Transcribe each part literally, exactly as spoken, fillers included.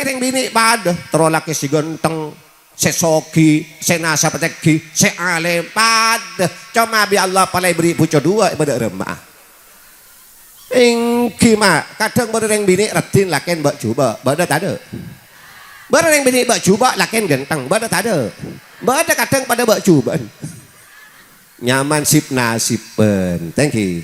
Rèng binè' padâ, terro lakè sè ghântheng, sè soghi, sè nasabtèghi, sè alèm, padâ. Coma bi' Allah palèbri' buco duwâ' è bâdâ rèmma'a. Èngghi, ma', kadhâng bâdâ rèng binè' raddhin lakèn bâ' jhubâ', bâdâ tadâ'? Bâdâ rèng binè' bâ' jhubâ' lakèn ghântheng, bâdâ tadâ'? Bâdâ kadhâng padâ bâ' jhubâ'ân. Nyaman sip-nasibbhân. Thank you.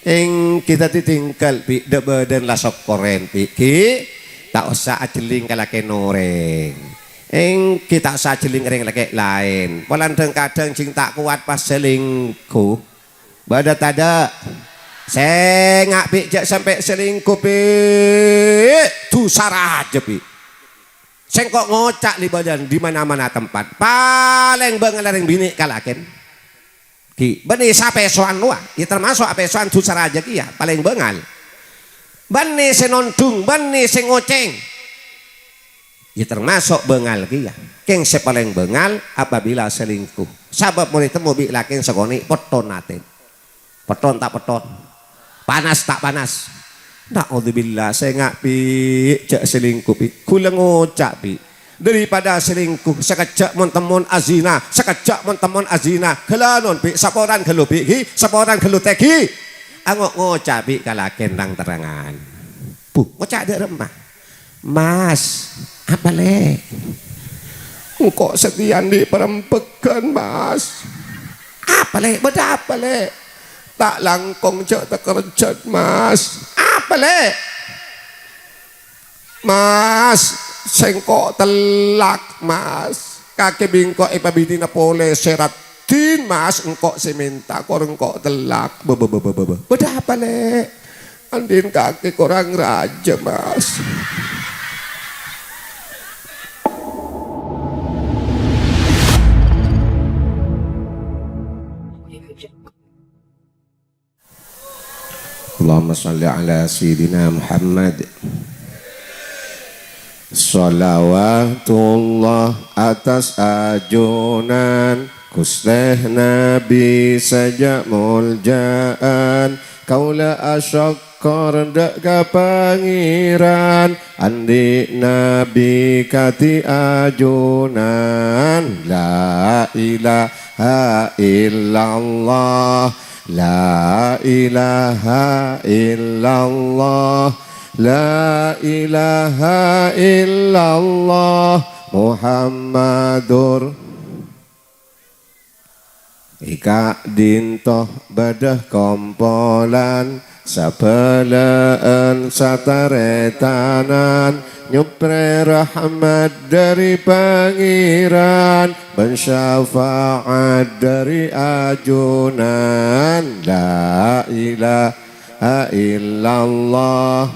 Èngghi dhâddhi tinggal, Bi', dhâ-bâdhân la sokkorèn, Bi', ghi. Ta' osa ajhelling ka lakèn orèng. Èngghi ta' osa ajhelling rèng lakè' laèn. Polana dhâng-kadhâng jhing ta' kowat pas selingkuh. Bâdâ tadâ'? Sènga', Bi', jhâ' sampè' selingkuh, Bi'. Dhusa rajâ, Bi'. Sèngko' ngoca' li bâdâna di mana-mana tempat. Palèng bângal rèng binè' ka lakèn. Ghi, bânnè sè apèsowan rowa, ya tamaso' apèsowan dhusa rajâ kèya, palèng bângal. Bânnè sè nondhung, bânnè sè ngocèng. Ya tamaso' bângal kèya. Kèng sè palèng bângal apabila selingkuh. Sabâb mon ètemmo bi' lakèn sakonè' petton atèna. Petton ta' petton? Panas ta' panas? Na'udzubillah, sènga', Bi', jhâ' selingkuh, Bi'. Ghulâ ngoca', Bi'. Daripada selingkuh, sakejjhâ' mon-temmon azina, sakejjhâ' mon-temmon azina. Ghâlânon, Bi', saporana ghâllu, Bi', ghi, saporana ghâllu tè, ghi. Ango' ngoca', Bi', ka lakèn rang-terrangan. Bu, ngoca' dâ' remma. "Mas, apa, Lè'?" "Engko' satèya andi' parembhâghân, Mas." "Apa, Lè'? Bâdâ apa, Lè'?" "Ta' langkong jhâ' takerjhâ'ân, Mas." "Apa, Lè'?" "Mas, sèngko' tellak, Mas. Kakè bi' engko' èpabinèna polè sè raddhin, Mas. Engko' sè mènta, kor engko' tellak." "Bâ, bâ, bâ, bâ, bâ, bâ. Bâdâ apa, Lè'?" "Andi'na kakè korang rajâ, Mas." Allahumma shalli ala Sayyidina Muhammad. Shalawatullah atas ajunan Ghustè Nabi sajâ' molja'an. Kaulâ asokkor dâ' ka Pangèran, andi' Nabi kadhi ajunan. La ilaha illallah, la ilaha illallah, la ilaha illallah, Muhammadur. È ka'dinto bâdâ kompolan, sabhâlâ'ân sataretanan, nyoprè rahmat dâri Pangèran, bân syafa'at dâri ajunan. La ilaha illallah.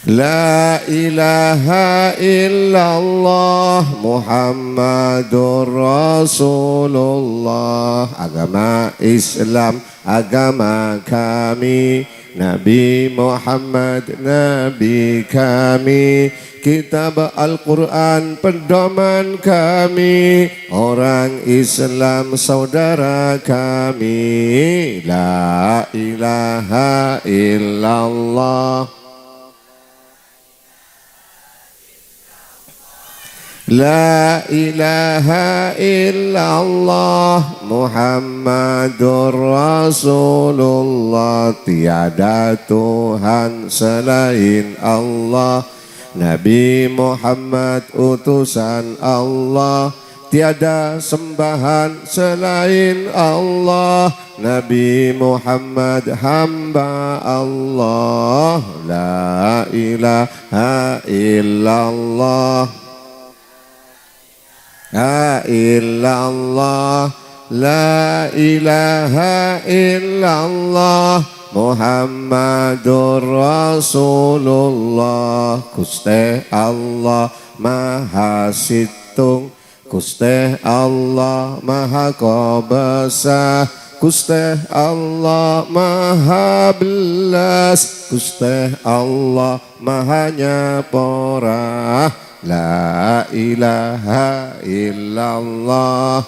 La ilaha illallah Muhammadur Rasulullah. Agama Islam, agama kami. Nabi Muhammad, Nabi kami. Kitab Al-Qur'an, pedoman kami. Orang Islam, saudara kami. La ilaha illallah. La ilaha illallah Muhammadur Rasulullah. Tiada Tuhan selain Allah. Nabi Muhammad utusan Allah. Tiada sembahan selain Allah. Nabi Muhammad hamba Allah. La ilaha illallah. La ilaha illallah. La ilaha illallah. Muhammadur Rasulullah. Ghustè Allah Maha Sèttong. Ghustè Allah Maha Kobâsa. Ghustè Allah Maha Bellas. Ghustè Allah Maha Nyapora. La ilaha illallah.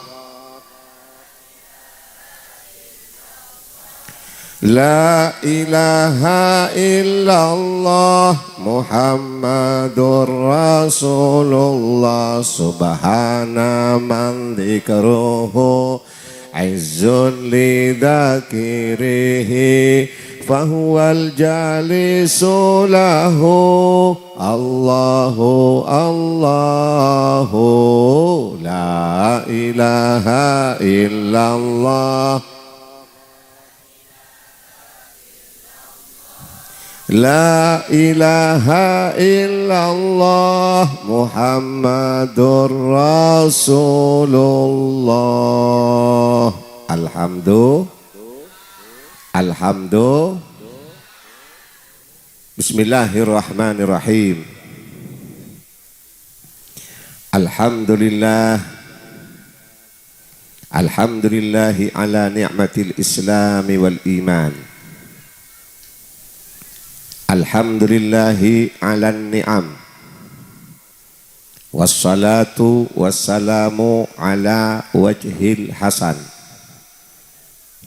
La ilaha illallah Muhammadur Rasulullah, subhana man dzikruhu izzun li dzakirihi, fahuwal jalisu lahu. Allahu, Allahu, la ilaha illallah. La ilaha illallah Muhammadur Rasulullah. Alhamdu-, alhamdu-, Bismillahirrahmanirrahim. Alhamdulillah. Alhamdulillahi ala ni'matil islami wal iman. Alhamdulillahi ala ni'am. Wassalatu wassalamu ala wajhil hasan.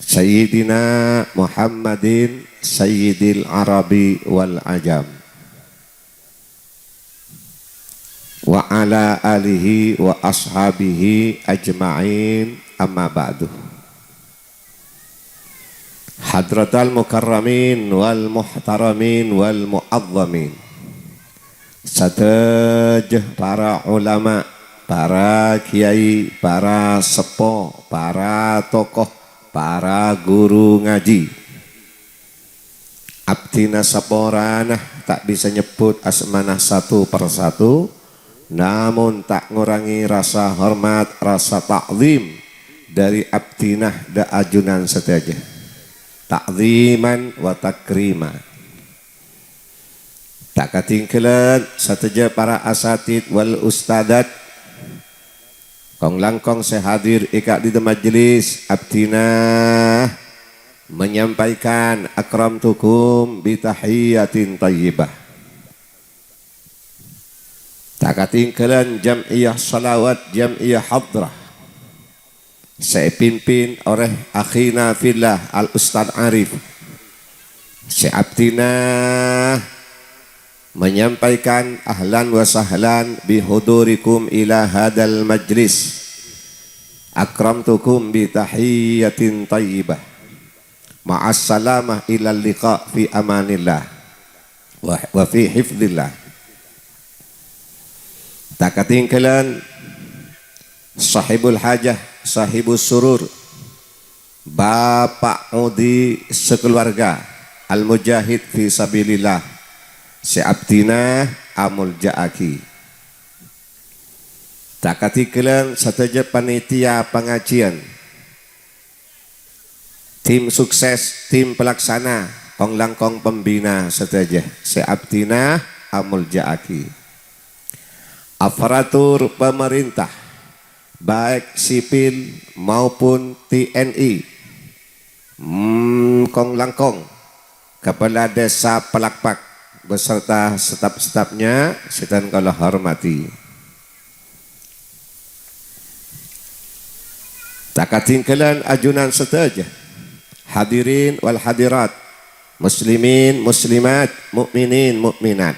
Sayyidina Muhammadin sayyidil arabi wal ajam. Wa ala alihi wa ashabihi ajma'in, amma ba'du. Hadratal mukarramin wal muhtaramin wal mu'azzamin. Sadhâjâ para ulama, para kiai, para seppo, para tokoh, para guru ngaji. Abdhina saporana ta' bisa nyebbhut asmana satu per satu, namon ta' ngorangè rasa hormat, rasa ta'zim dhâri abdhina dâ' ajunan sadhâjâ. Ta'ziman wa takrima. Ta' katèngghâlân sadhâjâ para asatid wal ustadzat, kong-langkong sè hadir è ka'dinto majelis, abdhina menyampaikan akramtukum bi tahiyyatin thayyibah. Ta' katèngghâlân jam'iyah shalawat, jam'iyah hadrah sè èpimpin oleh akhina fillah Al Ustadz Arif, sè abdhina menyampaikan ahlan wa sahlan bi hudurikum ila hadal majlis. Akramtukum bi tahiyyatin thayyibah. Ma'assalamah ilal liqa fi amanillah wa, wa fi hifdzillah. Ta' katèngghâlân sahibul hajah, sahibus surur, Bapak Udi sakeluarga, al-mujahid fi sabilillah, sè abdhina amolja'aghi. Ta' katèngghâlân sadhâjâ panitia pangajiân, tim sukses, tim pelaksana, kong-langkong pembina sadhâjâ sè abdhina amolja'aghi. Aparatur pamarènta, baik sipil maupun T N I, hmm, kong-langkong, Kepala Desa Palakpak beserta staf-stafnya sè dhân kaulâ hormati. Ta' katèngghâlân ajunan sadhâjâ, hadirin wal hadirat, muslimin muslimat, mukminin mukminat.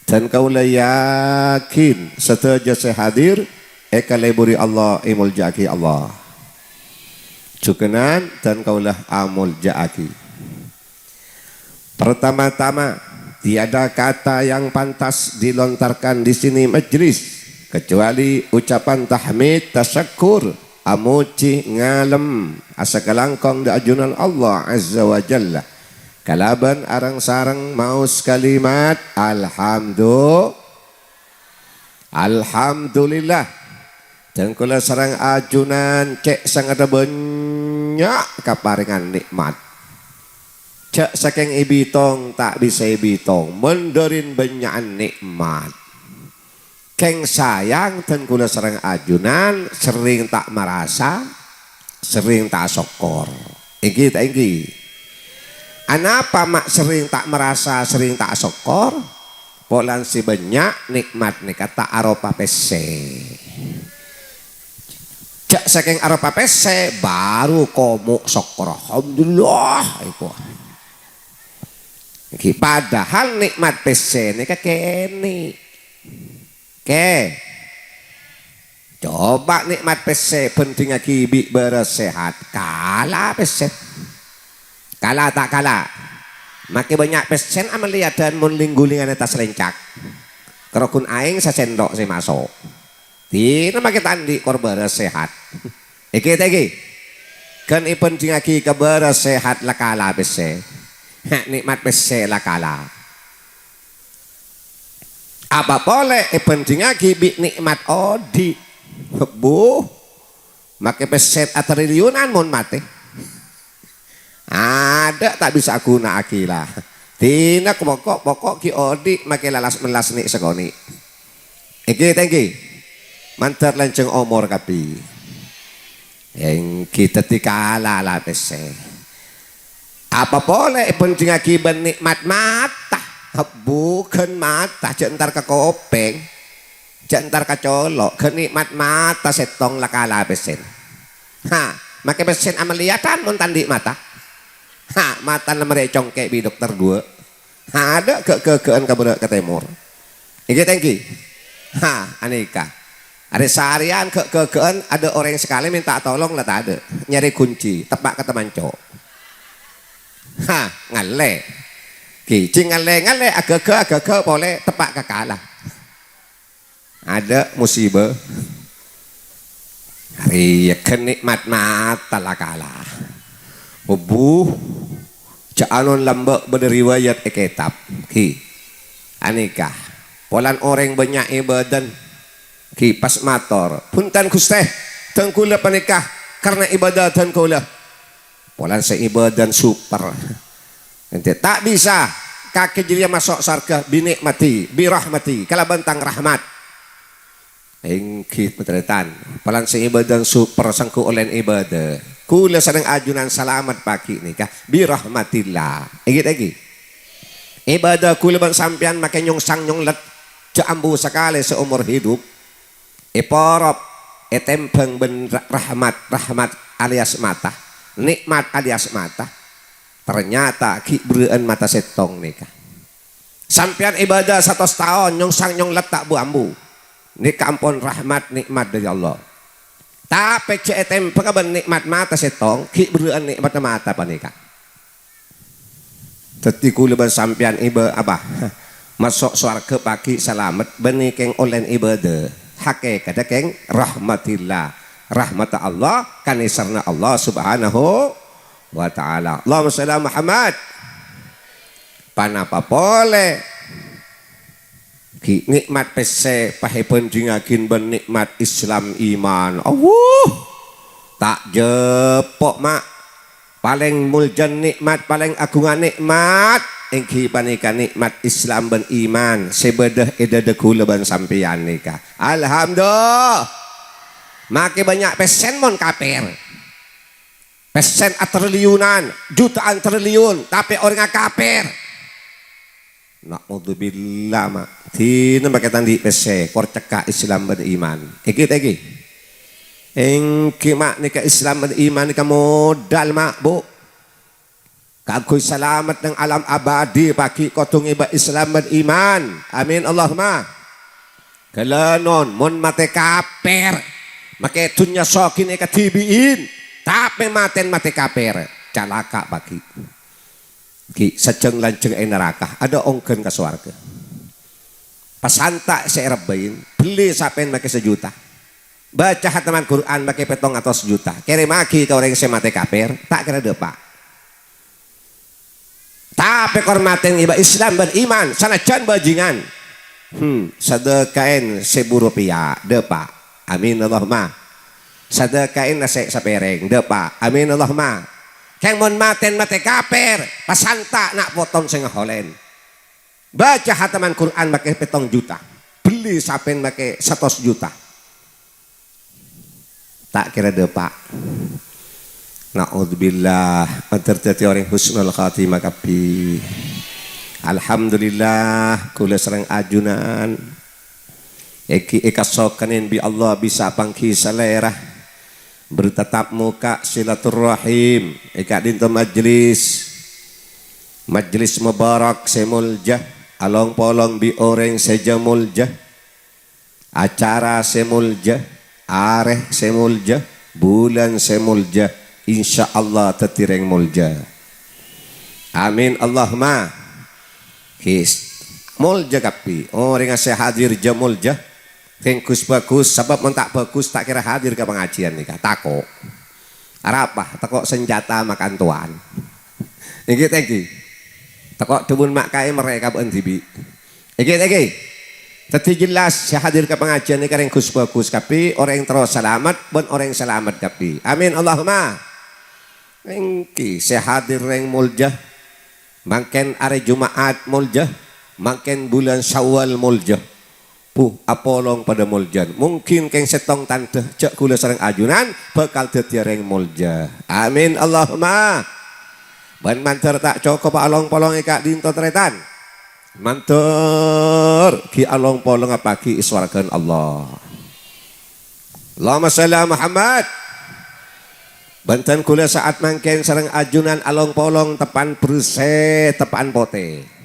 Dhân kaulâ yakin sadhâjâ sè hadir èkalèburi Allah, èmolja'aghi Allah. Jhughânan dhân kaulâ amolja'aghi. Pertama-tama, tiada kata yang pantas dilontarkan di sini majelis kecuali ucapan tahmid, tasyakkur, amojhi, ngalem, asakalangkong dâ' ajunan Allah Azza wa Jalla. Kalabân areng-sareng maos kalimat alhamdu-, Alhamdulillah. Dhân kaulâ sareng ajunan cè' sangaddhâ bânnya' kaparèngan nè'mat. Jhâ' sakèng èbitong ta' bisa èbitong, mon dhârin bânnya'an nè'mat. Kèng sayang dhân kaulâ sareng ajunan serrèng ta' marasa, serrèng ta' sokkor. Èngghi ta' èngghi? Anapa ma' serrèng ta' marasa, serrèng ta' sokkor? Polana sè bânnya' nè'mat nèka ta' aropa pèssè. Jhâ' sakèng arebbhâ pèssè, bhuru komo' sokkor. Alhamdulillah, èko. Ghi, padahal nè'mat pèssè nèka kènè'. Kè. Coba nè'mat pèssè bhândhingngaghi bi' bârâs sehat. Kala pèssè. Kala ta' kala? Makè bânnya' pèssèna mellèyadhân mon ling-ghulingan è attas lèncak. Karo ghun aèng sasènto' sè maso'. Dinah makè ta' andi' kor bârâs sehat. Èghi ta' èghi? Ghân èbhândhingngaghi ka bârâs sehat la kala pèssè. Hah, nè'mat pèssè la kala. Apa polè èbhândhingngaghi bi' nè'mat odi'. Hebbu, makè pèssè atriliunan mon matè. Adâ' ta' bisa aghuna'aghi la. Dinah poko'-poko' ghi' odi' makè lalas-mellas nè' sakonè'. Èghi ta' èghi? Mandhâr lanjhâng omor kabbhi. Èngghi dhâddhi kala la pèssè. Apa polè èbhândhingngaghi bân nè'mat mata? Hebbu, ghân mata, jhâ' entar ka kopèng, jhâ' entar ka colo', ghân nè'mat mata sèttong la kala pèssèna. Ha, makè pèssèna amellèyadhân mon ta' andi' mata. Ha, matana marè ècongkè' bi' dokter duwâ'. Ha, adâ' ghâ'-ghâghâ'ân ka bârâ' ka tèmor. Èngghi ta' èngghi? Ha, anèka. Arè sarèyan ghâ'-ghâghâ'ân adâ' orèng sakalè mènta tolong la tadâ'. Nyarè ghunci, teppa' ka taman co'. Ha, ngallè. Ghi, jhâ' ngallè-ngallè, aghâghâ-aghâghâ polè, teppa' ka kala. Adâ' musibâ. Arèya ghân nè'mat mata la kala. Obu, jhâ' anon lambâ' bâdâ riwayat è kètab. Ghi. Anèka, polana orèng bânnya' ibâdâna. Ghi pas mator, "Bhunten, Ghustè, dhân kaulâ panèka karna ibâdâ dhân kaulâ." Polana sè ibâdâna super. Èngghi ta' bisa, kakè jârèya maso' sowarghâ bi ni'mati, bi rahmati, kalabân tang rahmat. Èngghi, tarètan. Polana sè ibâdâna super, sangghu ollèna ibâdâ. Kaulâ sareng ajunan salamet pagi nèka, bi rahmatillah. Èngghi ta' èngghi? Ibâdâ kaulâ bân sampèyan makè nyongsang nyonglet, jhâ' ambu sakalè saomor hidup. Èporop, ètèmbhâng bân ra-, rahmat, rahmat alias mata, nè'mat alias mata. Ternyata ghi' berrâ'ân mata sèttong nèka. Sampèyan ibâdâ satos taon nyongsang nyonglet ta' bu-ambu. Nèka ampon rahmat nè'mat dâri Allah. Tapè jhâ' ètèmbhâng bân nè'mat mata sèttong, ghi' berrâ'ân nè'mat mata panèka. Dhâddhi kaulâ bân sampèyan ibâ-, apa? Maso' sowarghâ pagi salamet, bânnè kèng ollèna ibâdâ. Hakèkaddhâ kèng rahmatillah. Rahmatta Allah, kanèserranna Allah Subhanahu wa Ta'ala. Allahumma shalli ala Muhammad. Ponapa polè? Ghi' nè'mat pèssè pas èbhândhingngaghi bân nè'mat Islam iman. Awuh! Ta' jhâpo', Ma'. Palèng moljâna nè'mat, palèng aghungnga nè'mat, èngghi panèka nè'mat Islam bân iman sè bâdâ è dâdâ kaulâ bân sampèyan nèka. Alhamdulillah. Makè bânnya' pèssèna mon kapèr. Pèssèna atriliunan, jutaan triliun, tapè orèngnga kapèr. Na'udzubillah, Ma'. Dinah makè ta' andi' pèssè, kor cekka' Islam bân iman. Èngghi ta' èngghi? Èngghi, Ma', nèka Islam bân iman nèka modal, Ma', Bu. Kaangghuy salamet neng alam abadi pagi kodhu ngèbâ Islam bân iman. Amin, Allahumma. Ghâlânon, mon matè kapèr, makè dhunnya sogina èkadhibi'in, tapè matèna matè kapèr, calaka' pagi. Ghi' sajâng-lanjâng è naraka, adâ' ongghân ka sowarghâ. Pasanta' sè èrebbhâi, bellè sapèna makè sajuta. Baca hataman Qur'an makè pèttong atos juta. Kèrèmaghi ka orèng sè matè kapèr, ta' kèra dâpa'. Tapè kor matèna ngèbâ Islam bân iman, sanajjân bajingan. Hmm, sadhâkaèn seribu rupiah, dâpa'. Amin, Allahumma. Sadhâkaèn nasè' sapèrèng, dâpa'. Amin, Allahumma. Kèng mon matèna matè kapèr, pasanta' na' potona sè ngaholèn. Baca hataman Qur'an makè pèttong juta. Bellè sapèna makè satos juta. Ta' kèra dâpa'. Na'udzubillah, mandhâr dhâddhi orèng husnul khatimah kabbhi. Alhamdulillah, kaulâ sareng ajunan èngghi èkasokanè bi' Allah bisa pangghi salèra. Bertatap muka silaturrahim è ka'dinto majlis. Majlis mubarak sè molja, along-polong bi' orèng sè jhâ' molja. Acara sè molja, arè sè molja, bulân sè molja, insyaallah dhâddhi rèng molja. Amin, Allahumma. Ghi, molja kabbhi. Orèngnga sè hadir jhâ' molja. Rèng ghus-bhâghus, sabâb mon ta' bhâghus, ta' kèra hadir ka pangajiân nèka. Tako'. Arapa? Tako' sanjhâta makan towan. Èngghi, tèngghi. Tako' dhâbuna ma' kaè merrè ka bâ'na dhibi'. Èngghi, èngghi. Dhâddhi jelas, sè hadir ka pangajiân nèka rèng ghus-bhâghus kabbhi, orèng terro salamet, bân orèng salamet kabbhi. Amin, Allahumma. Èngghi, sè hadir rèng molja. Mangkèn arè Juma'at molja. Mangkèn bulân Syawal molja. Buh, apolong padâ moljâna. Mungkin kèng sèttong tandhâ, jhâ' ghulâ sareng ajunan bhâkal dhâddhiyâ rèng molja. Amin, Allahumma. Bân mandhâr ta' cokop along-polong è ka'dinto, tarètan. Mandhâr ghi' along-polong apaghi è sowarghâna Allah. Allahumma shalli ala Muhammad. Bhâdhân ghulâ sa'at mangkèn sareng ajunan along-polong teppa'na bersè, teppa'na potè.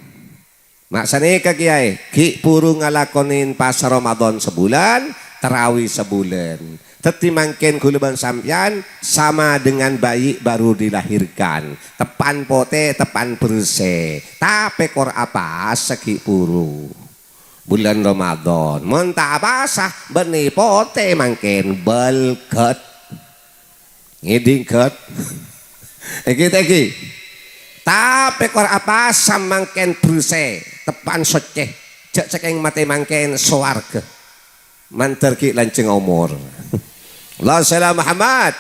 Ma' sanèka kèyaè, ghi' buru ngalakonè pasa Ramadan sabulân, tarawi sabulân. Dhâddhi mangkèn ghulâ bân sampèyan sama dengan bayi baru dilahirkan. Teppa'na potè, teppa'na bersè. Tapè kor apasa ghi' buru. Bulân Ramadan. Mon ta' apasa, bânnè potè mangkèn bâlghât. Ngèdhing, Ghât? Èngghi, ta' èngghi? Tapè kor apasa mangkèn bersè, teppa'na soccè. Jhâ' sakèng matè mangkèn sowarghâ. Mandhâr ghi' lanjhâng omor. Allahumma shalli ala Muhammad.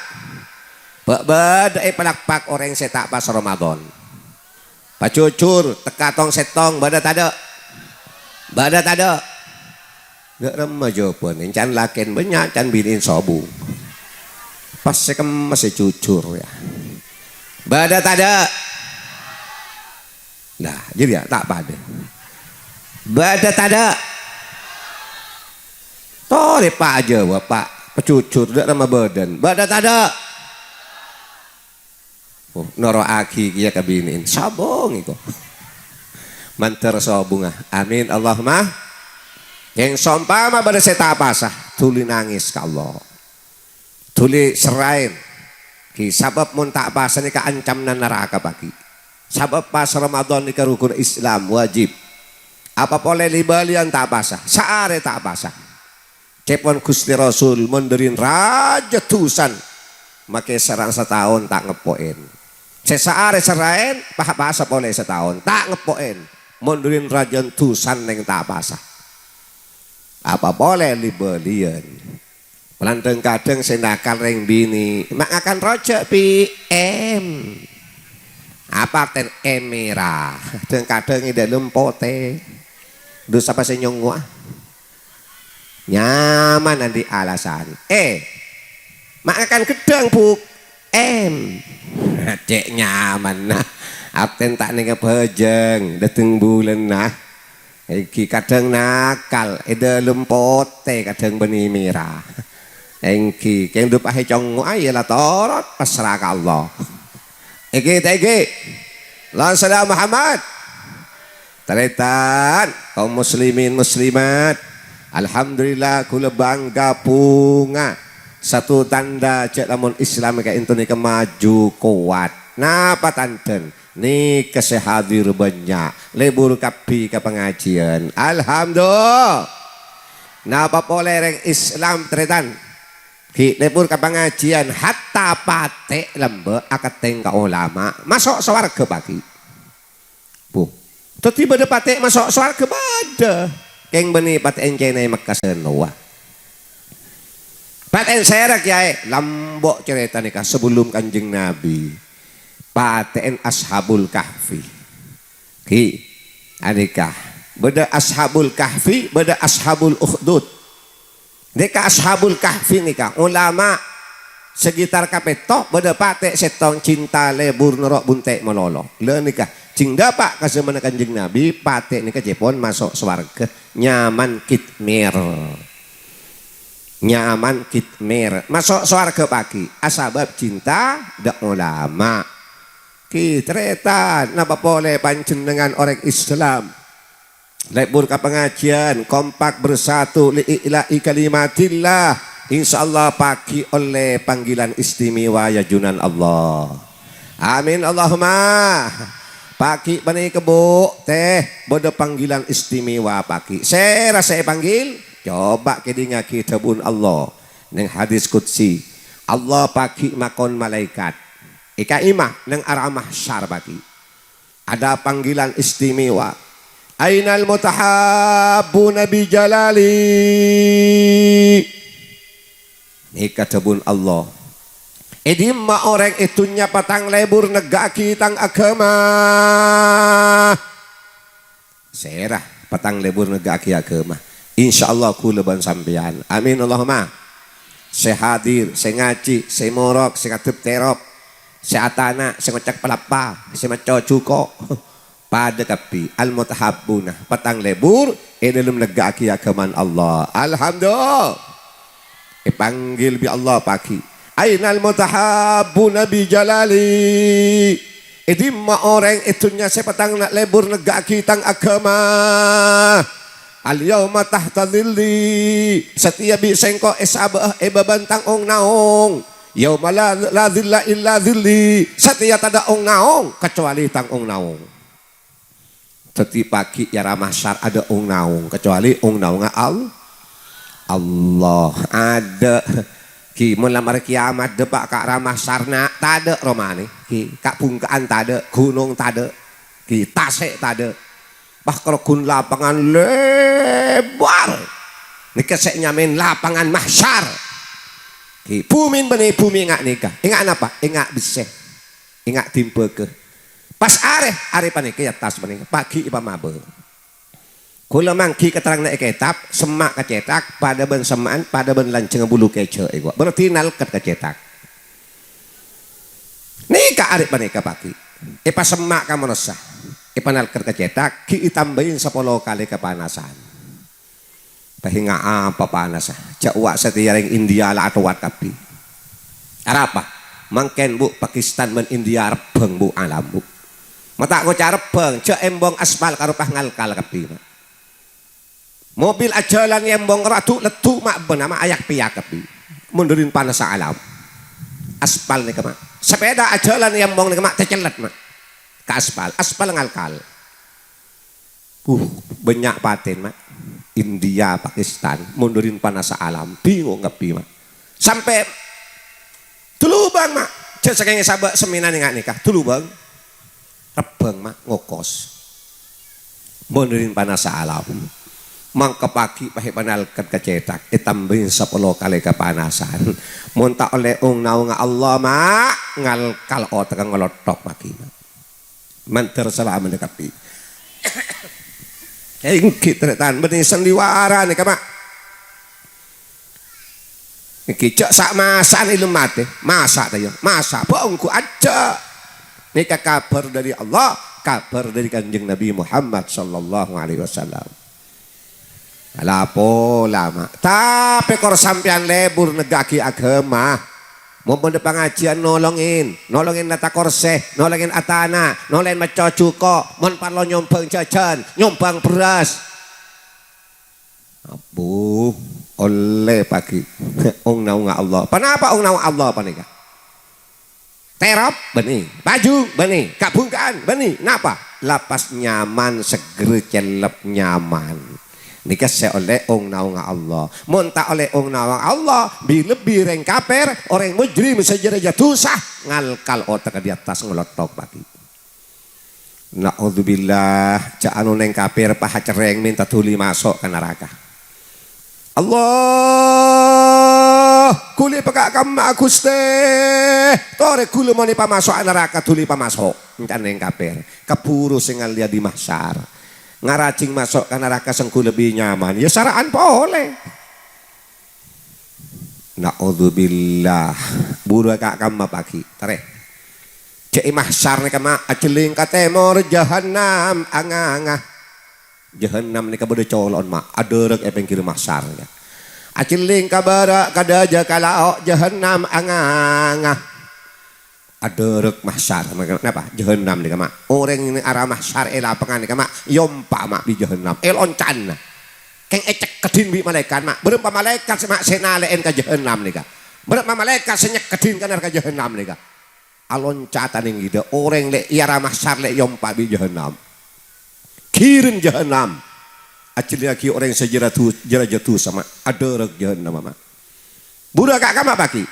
Bâ'-, bâdâ è palakpak orèng sè ta' pasa Ramadan. Pajhujhur, tekka tong-sèttong, bâdâ tadâ'? Bâdâ tadâ'? Dâ' remma jâwâbhân, can lakèn bânnya', can binèn sobung. Pas sè kemma sè jhujhur, ya. Bâdâ tadâ'? Nah, jârèya ta' padâ. Bâdâ tadâ'? Torè, Pa', jâwâb, Pa'. Pajhujhur, dâ' remma bâdân. Bâdâ tadâ'? Oh, noro'aghi kèya ka binèn. Sobung èko. Mandhâr sobungnga. Amin. Allahumma. Kèng saompama bâdâ sè ta' pasa, dhuli nangès ka Allah. Dhuli serraè. Ghi, sabâb mon ta' pasa nèka ancamanna naraka paghi. Sabâb pasa Ramadan nèka rukun Islam, wajib. Apa polè li-bâliyân ta' pasa, saarè ta' pasa. Ca'èpon Ghustè Rasul, mon dâri rajâ dusan, makè sareng sataon ta' ngeppo'è. Sè saarè serraè, pa-, pasa polè sataon, ta' ngeppo'è. Mon dâri rajâ dusan nèng ta' pasa. Apa polè li-bâliyân. Polana dhâng-kadhâng sè nakal rèng binè', ma' ngakan rojâ, Pi', em. Apa artèna em mèra? Dhâng-kadhâng è dâlem potè. Dhu sapa sè nyongngo'a? Nyaman andi' alasan. Eh, ma' ngakan ghedhâng, Bu'? Em. Cè' nyamanna. Artèna ta' nènga bhâjâng, dâteng bulânna. Èngghi kadhâng nakal, è dâlem potè kadhâng bânnè mèra. Èngghi, kèng dhu pahè congngo'a, iyâ la torot, pasra ka Allah. Èngghi ta' èngghi? Allahumma shalli ala Muhammad. Tarètan, kaum muslimin muslimat. Alhamdulillah, kaulâ bangga bhunga. Satu tanda jhâ' lamon Islam ka'dinto nèka maju kowat. Napa tandhâna? Nèka sè hadir bânnya'. Lebur kabbhi ka pangajiân. Alhamdulillah. Napa polè rèng Islam, tarètan? Ghi' lebur ka pangajiân, hatta patè' lambâ' akatèng ka olama. Maso' sowarghâ paghi'. Bu. Dhâddhi bâdâ patè' maso' sowarghâ bâdâ. Kèng bânnè patè'èn cènè Mekka sè nowa. Patè'èn sèra, Kèyaè? Lambo' carèta nèka sabellum Kanjeng Nabi. Patè'èn Ashabul Kahfi. Ghi, anèka. Bâdâ Ashabul Kahfi, bâdâ Ashabul Ukhdud. Nèka Ashabul Kahfi nèka, olama sekitar kapètto bâdâ patè' sèttong cinta lebur noro' bunte' malolo. Lha nèka, jhâng dâpa' ka zamanna Kanjeng Nabi, patè' nèka cèpon maso' sowarghâ, nyaman kitmir. Nyaman kitmir. Maso' sowarga paghi'. Asabab cinta dha' ulama. Ki, tarètan, napa polè panjhennengngan orèng Islam? Lebur ka pangajiân, kompak bersatu li i'la'i kalimatillah. Insyaallah paghi' ollè panggilan istimewa, ya Junan Allah. Amin, Allahumma. Paghi' panèka, Bu, tè, bâdâ panggilan istimewa paghi'. Sèra sè èpanggil? Coba kèdingngaghi dhâbuna Allah neng hadis qudsi. Allah paghi' makon malaèkat. È ka'imah neng ara mahsyar paghi'. Ada panggilan istimewa. "Ainal mutahabbuna bi jalali?" Nèka dhâbuna Allah. "È dimma orèng è dhunnya patang lebur negghâ'aghi tang aghâma?" Sèra patang lebur negghâ'aghi aghâma. Insyaallah kaulâ bân sampèyan. Amin Allahumma. Sè hadir, sè ngajhi, sè morok, sè ngadhep terop, sè atana', sè ngocak palappa, sè maco jhuko'. Padâ kabbhi, al-mutahabbuna, patang lebur è dâlem negghâ'aghi aghâmana Allah. Alhamdulillah. Èpanggil bi' Allah paghi'. "Ainal mutahabbuna bi jalali?" È dimma orèng è dhunnya sè patang lebur negghâ'aghi tang aghâma? "Al yauma tahta dhilli." Satèya bi' sèngko' èsabâ'â è bâbâna tang ong-naong. "Yauma la, la dhilla illa dhilli." Satèya tadâ' ong-naong kacobâli tang ong-naong. Dhâddhi paghi' è ara mahsyar adâ' ong-naong, kacobâli ong-naongnga Al-, Allah. Adâ'. Ghi, mon la marè kiamat dâpa' ka ara mahsyar, na', tadâ' romana. Ghi, ka'-bhungka'an tadâ', ghunong tadâ'. Ghi, tasè' tadâ'. Pas karoggun lapangan lèbâr. Nèka sè ènyamaè lapangan mahsyar. Ghi, bhumina bânnè bhumi ènga' nèka. Ènga' napa? Ènga' bessè. Ènga' dimbaghâ. Pas arè, arè panèka è attas panèka, paghi' èpamabâ. Kaulâ mangghi katerranganna è kètab, semma' ka cètak, padâ bân semma'an, padâ bân lanjhângnga bulu kèjhâ' èkowa'. Berarti nalkèt ka cètak. Nèka arè panèka paghi'. Èpasemma' ka manossa. Èpanalkèt ka cètak, ghi' ètambâi sapolo kalè kapanasan. Paènga' apa panassa? Ja' wa' satèya rèng India la atowat kabbhi. Arapa? Mangkèn, Bu, Pakistan bân India rebbhâng, Bu, alam, Bu. Ma' ta' ngoca' rebbhâng, ja' embong aspal karo pas ngalkal kabbhi, Ma'. Mobil ajhâlan è embong karo adu'-leddu', Ma', bân ma' ayak-pèyak kabbhi. Mon dhâri panassa alam. Aspal nèka, Ma'. Sapèda ajhâlan è embong nèka, Ma', tècellèt, Ma'. Ka aspal. Aspal ngalkal. Uh, bânnya' patèna, Ma'. India, Pakistan, mon dhâri panassa alam, bingung kabbhi, Ma'. Sampè' Tulubâng, Ma'. Ja' sakèngè sabâ' semmèna ènga' nèka. Tulubâng. Rebbhâng, Ma', ngokos. Mon dhâri panassa alam. Mangkèn paghi' pas èpanalkèt ka cètak, ètambâi sapolo kalè kapanasan. Mon ta' ollè ong-naongnga Allah, Ma', ngalkal otakka ngalotthok paghi', Ma'. Mandhâr salameddhâ kabbhi. Èngghi, tarètan, bânnè sandiwara nèka, Ma'. Èngghi, ja' sa'-masa'an èlem matè. Masa' ta' iyâ? Masa'. Bâ' ongghu ajjhâ'. Nèka kabhâr dhâri Allah, kabhâr dhâri Kanjeng Nabi Muhammad sallallahu alaihi wasallam. Ala pola, Ma'. Tapè kor sampèyan lebur negghâ'aghi aghâma. Mon bâdâ pangajiyân, nolongin. Nolongin nata korsè, nolongin atana', nolongin maco jhuko'. Mon parlo nyombhâng jhâjhân, nyombhâng bherrâs. Abbhu, ollè paghi'. Ong-naongnga Allah. Ponapa ong-naongnga Allah panèka? Terop bânnè, pajung bânnè, ka'-bhungka'an bânnè. Napa? La pas nyaman, seggher, cellep, nyaman. Nèka sè ollè ong-naongnga Allah. Mon ta' ollè ong-naongnga Allah, bi-, lebbi rèng kafir, orèng mujrim sè jârèya dhusa, ngalkal otakka è attas ngalotthok paghi'. Na'udzubillah, ja' anu nèng kafir paha cerrèng mènta dhuli maso' ka naraka. Allah, ghuli paka' kamma, Ghustè. Torè ghulâ mon èpamaso'a naraka, dhuli pamaso'. Èncan nèng kafir. Kabhuru sè ngallèya di mahsyar. Ngarajing maso' ka naraka sèngko' lebbi nyaman. Yâ sara'an polè. Na'udzubillah. Buru ka' kamma paghi'. Tarè. Jâ' è mahsyar nèka, Ma', ajhelling ka tèmor, jahannam, anga-anga. Jahannam nèka bâdâ colo'na, Ma', adârâk è pèngghir mahsyar, yâ. Acellèng ka bârâ', ka dâjâ, ka lao', Jahannam anganga. Adârâk mahsyar. Napa? Jahannam nèka, Ma'. Orèng nèng ara mahsyar è lapangan nèka, Ma', èompa', Ma', bi' Jahannam. Èloncan. Kèng ècekkeddhin bi' malaèkat, Ma'. Bârâmpa malaèkat sè, Ma', sè nalè'èn ka Jahannam nèka? Bârâmpa malaèkat sè nyekkeddhin ka naraka Jahannam nèka? Aloncatan ènggi dâ', orèng lè' è ara mahsyar lè' èompa' bi' Jahannam. Ghirèng Jahannam. Ajhâlliyâghi orèng sè jârâ du-, jârâjâ dusa, Ma'. Adârâk Jahannam, Ma'. Buru ka kamma, Paghi'.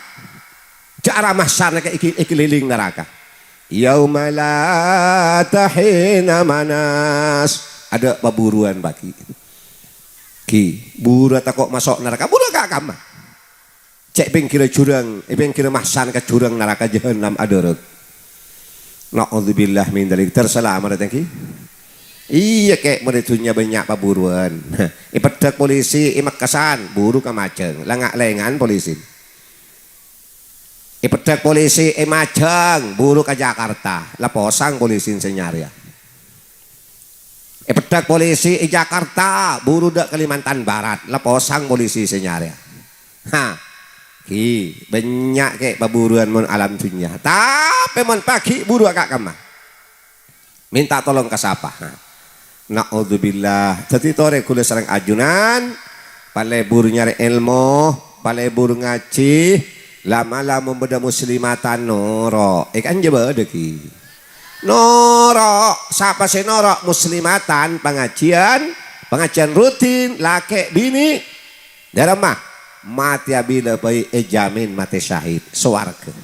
Jâ' ara mahsyar nèka èghi-, èkèlèlèng naraka. Yauma la tahina manas. Adâ' paburuwân, Paghi'. Ghi, buru tako' maso' naraka. Buru ka kamma. Cè' pèngghirrâ jurang, è pèngghirrâ mahsyar ka jurang naraka Jahannam adârâk. Na'udzubillah min dzalik. Terselamat, ènggi? Iyâ, Kè', mon è dhunnya bânnya' paburuwân. Èpeddhâk polisi, è Mekkasân, buru ka Majâng. Lènga'-lènga'an polisi. Èpeddhâk polisi, è Majâng, buru ka Jakarta. La posang polisi sè nyarèya. Èpeddhâk polisi è Jakarta, buru dâ' Kalimantan Barat, la posang polisi sè nyarèya. Ha, ghi, bânnya' Kè' paburuwân mon alam dhunnya. Tapè mon Paghi' buru ka kamma. Mènta tolong ka sapa? Ha. Na'udzubillah. Dhâddhi torè ghulâ sareng ajunan, palebur nyarè èlmo, palebur ngajhi, la'-mala' mon bâdâ muslimatan noro'. È kanja bâdâ, ghi. Noro', sapa sè noro' muslimatan pangajiyân, pangajiyân rutin, lakè' binè', dâremma, matè abila bhâi èjamin matè syahid, sowarghâ.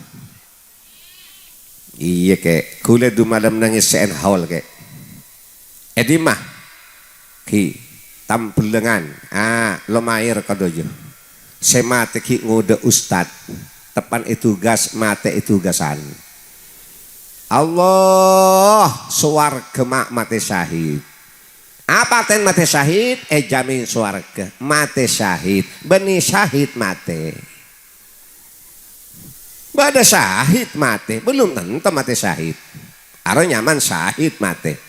Iyâ, Kè', ghulâ du malem nangès sè ènhaol, Kè'. È dimma? Ghi, Tambellengan. Ah, Lomaèr kadhâjâ. Sè matè ghi' ngodâ ustad. Teppan ètugas, matè ètugasan. Allah, sowarghâ ma' matè syahid. Apa artèna matè syahid? Èjamin sowarghâ. Matè syahid. Bânnè syahid matè. Bâdâ syahid matè, belum tentu matè syahid. Aro nyaman syahid matè.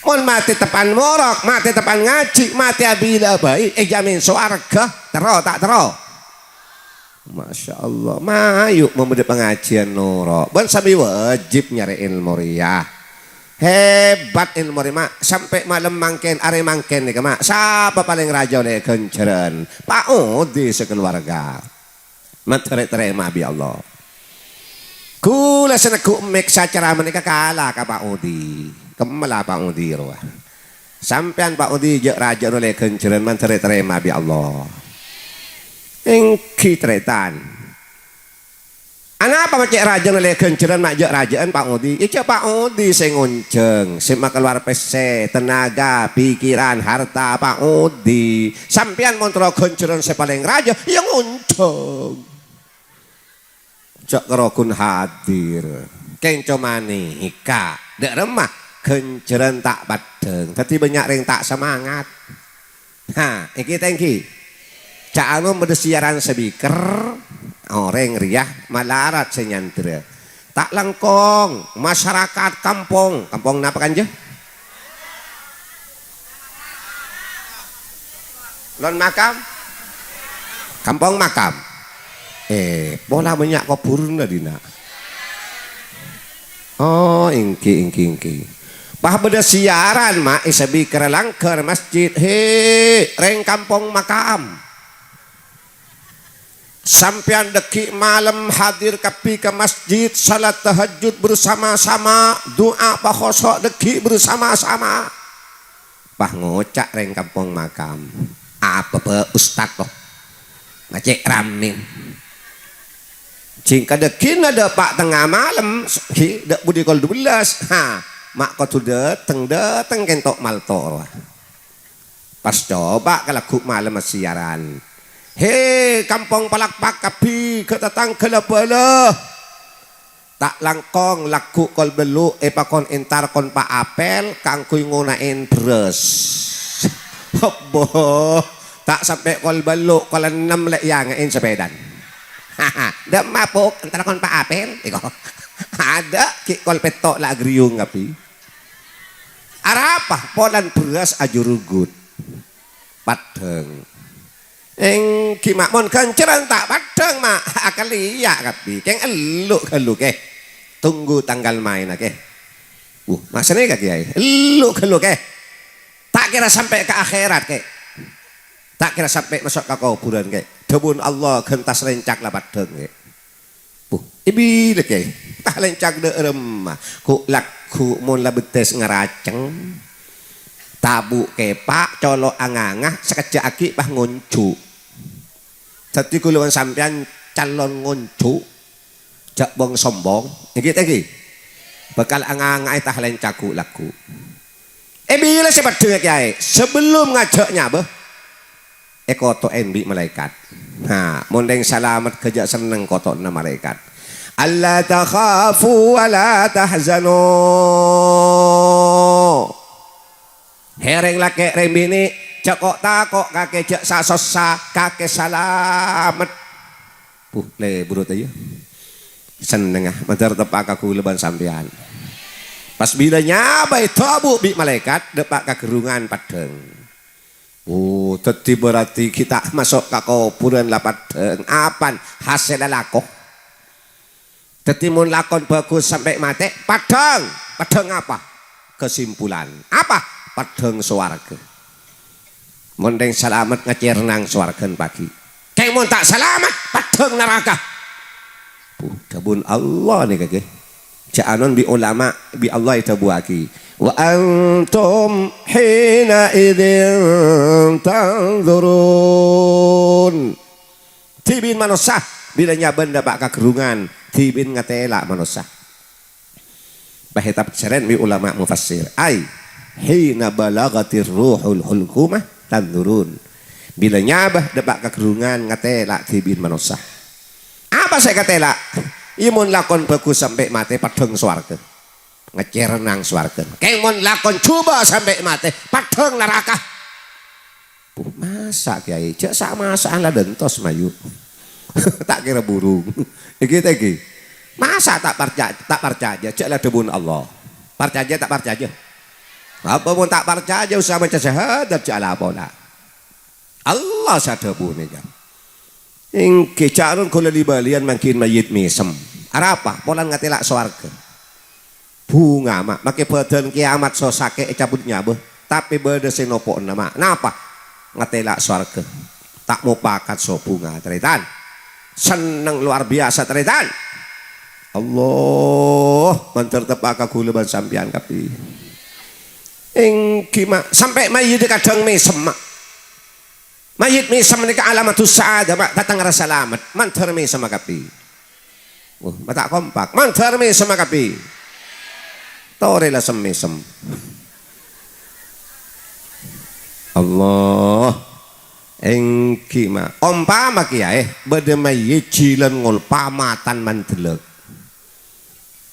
Mon matè teppan morok, matè teppan ngajhi, matè abila bhâi, èjamin sowarghâ. Terro ta' terro? Masya Allah, mayu' mon bâdâ pangajiyân noro'. Bân sambi wajib nyarè èlmo rèya. Hebat èlmo rèya, Ma'. Sampè' malem mangkèn, arè mangkèn nèka, Ma'. Sapa palèng rajâ ollè ghânjhârân? Pa' Odi sakalowarga. Mandhâr ètarèma bi' Allah. Ghulâ sè neggu' mèksa ceramah nèka kala ka Pa' Odi. Kemmala Pa' Odi rowa. Sampèyan Pa' Odi jâ' rajâ'ân ollè ghânjhârân mandhâr ètarèma bi' Allah. Ènggi tarètan. Anapa ma' cè' rajâ'ân ollè ghânjhârân ma' jâ' rajâ'ân Pa' Odi? Iyâ jâ' Pa' Odi sè ngonjhâng, sè makalowar pèssè, tenaga, pikiran, harta Pa' Odi. Sampèyan mon terro ghânjhârân sè palèng rajâ, iyâ ngonjhâng. Jâ' karo ghun hadir. Kèng coma nèka, dâ' remma ghânjhârân ta' peddhâng. Dhâddhi bânnya' rèng ta' samangat. Ha, ènggi ta' ènggi? Ca'na bâdâ siyaran speaker, orèng rèya malarat sè nyandra. Ta' langkong, masyarakat kampong. Kampong napa kanja? Lon Makam? Kampong Makam. Eh, pola bânnya' koburna dinna'. Oh, ènggi, ènggi, ènggi. Pas bâdâ siyaran, ma', èsabikra langghâr masjid. He, rèng Kampong Makam. Sampèyan dâgghi' malem hadir kabbhi ka masjid, salat tahajjud bersama-sama, du'a pakhoso' dâgghi' bersama-sama. Pas ngoca' rèng Kampong Makam, "Apa bâ' ustad, toh? Ngacè' ramè. Jhingka dâgghi'na dâpa' tengnga malem, ghi' dâ' budi kol dubellâs. Ha, ma' kodhu dâteng, dâteng kènto' malto' rowa." Pas coba ka lagghu' malem siyaran, "He, Kampong Palakpak kabbhi, ghâ' tatangghâ la bâlâ." Ta' langkong lagghu' kol bâllu' èpakon èntar kon Pa' Apèl kaangghuy ngona'è bherrâs. Obbo, ta' sampè' kol bâllu', kol ennem lè' èyanga'è sapèdana. Dâ' mabuk, èntar kon Pa' Apèl, èko. Adâ' ghi' kol pètto' la agriyung kabbhi. Arapa? Polana bherrâs ajurugut. Peddhâng. Èngghi, Ma', mon ghânjhârân ta' paddhâng, Ma', akallèya kabbhi. Kèng ellu' ghâllu, Kè. Tunggu tanggal maènna, Kè. Wuh, maksodda ka Kèyaè, ellu' ghâllu, Kè. Ta' kèra sampè' ka akhèrat, Kè. Ta' kèra sampè' maso' ka kobhurân, Kè. Dhâbuna Allah ghântas lèncak la paddhâng, Kè. Wuh, è bilâ, Kè? Ta' lèncak dâ' remma. Ghu'-lagghu' mon la bettès ngaraceng. Tabu' kèpa', colo' anganga, sakejjhâ' aghi' pas ngonjhu'. Dhâddhi ghulâ bân sampèyan calon ngonjhu', jhâ' bhung-sombhung, èngghi ta' èngghi? Bhâkal anganga'è ta' lèncak ghu'-lagghu'. È bilâ sè paddhâng, Kèyaè? Sabellunna jhâ' nyabâ, èkoto'è bi' malaèkat. Nah, mon rèng salamet ghâjâ' senneng koto'na malaèkat. "Alla takhafu wa la tahzanu." Hè, rèng lakè', rèng binè', jhâ' ko'-tako', kakè jhâ' sa-sossa, kakè salamet. Buh, lè, buru ta' iyâ. Sennengnga, mandhâr teppa' ka ghulâ bân sampèyan. Pas bilâ nyabâ èdhâbu bi' malaèkat, dâpa' ka ghârrungan paddhâng. Oh, dhâddhi berarti ghi' ta' maso' ka kobhurân la paddhâng. Apana? Hasèlla lako. Dhâddhi, mon lakon bhâghus sampè' matè, paddhâng. Paddhâng apa? Kesimpulan. Apa? Paddhâng sowarghâ. Mon rèng salamet ngacèrra nang sowarghâna pagghi'. Kèng mon ta' salamet, paddhâng naraka. Buh, dhâbuna Allah nèka, Kè. Jhâ' anon bi' ulama, bi' Allah èdhâbuwaghi, "Wa antum hina idzin tanzurun." Dhibi'na manossa, bilâ nyabâ dâpa' ka ghârrungan, dhibi'na ngatèla' manossa. Pas ètafsèrè bi' ulama mufassir, ai, "Hina balaghatir ruhul hulqumah tanzurun." Bilâ nyabâ dâpa' ka ghârrungan, ngatèla' dhibi'na manossa. Apa sè èkatèla'? Iyâ, mon lakon bhâghus sampè' matè, paddhâng sowarghâ. Ngacèrra nang sowarghâna. Kèng mon lakon jhubâ' sampè' matè, paddhâng naraka. Buh, masa', Kèyaè? Jhâ' sa'-masa'an la dântos, mayu. Ta' kèra burung. Èngghi ta' èngghi? Masa' ta' parca-, ta' parcajâ? Jhâ' la dhâbuna Allah. Parcajâ ta' parcajâ? Apa mon ta' parcajâ, usaha maca syahadat, jhâ' la pola. Allah sè adhâbu nèka. Èngghi, jhâ' anon ghulâ li-bâliyân mangkèn mayyit mèsem. Arapa? Polana ngatèla' sowarghâ. Bhunga, Ma', makè bâdân kèyamat so sakè' ècabut nyabâ, tapè bâdâ sè nopo'na, Ma'. Napa? Ngatèla' sowarghâ. Ta' mopakat so bhunga, tarètan. Senneng lowar biyasa, tarètan. Allah, mandhâr teppa' ka ghulâ bân sampèyan kabbhi. Èngghi, Ma', sampè' mayyiddhâ kadhâng mèsem, Ma'. Mayyit mèsem nèka alamatus sa'adah, Ma', dâteng rassa salamet. Mandhâr mèsem kabbhi. Wah, ma' ta' kompak. Mandhâr mèsem kabbhi. Torè la sem-mèsem. Allah. Èngghi, Ma'. Ompama kèyaè bâdâ mayyit jhilân ngolpa matan mandellek.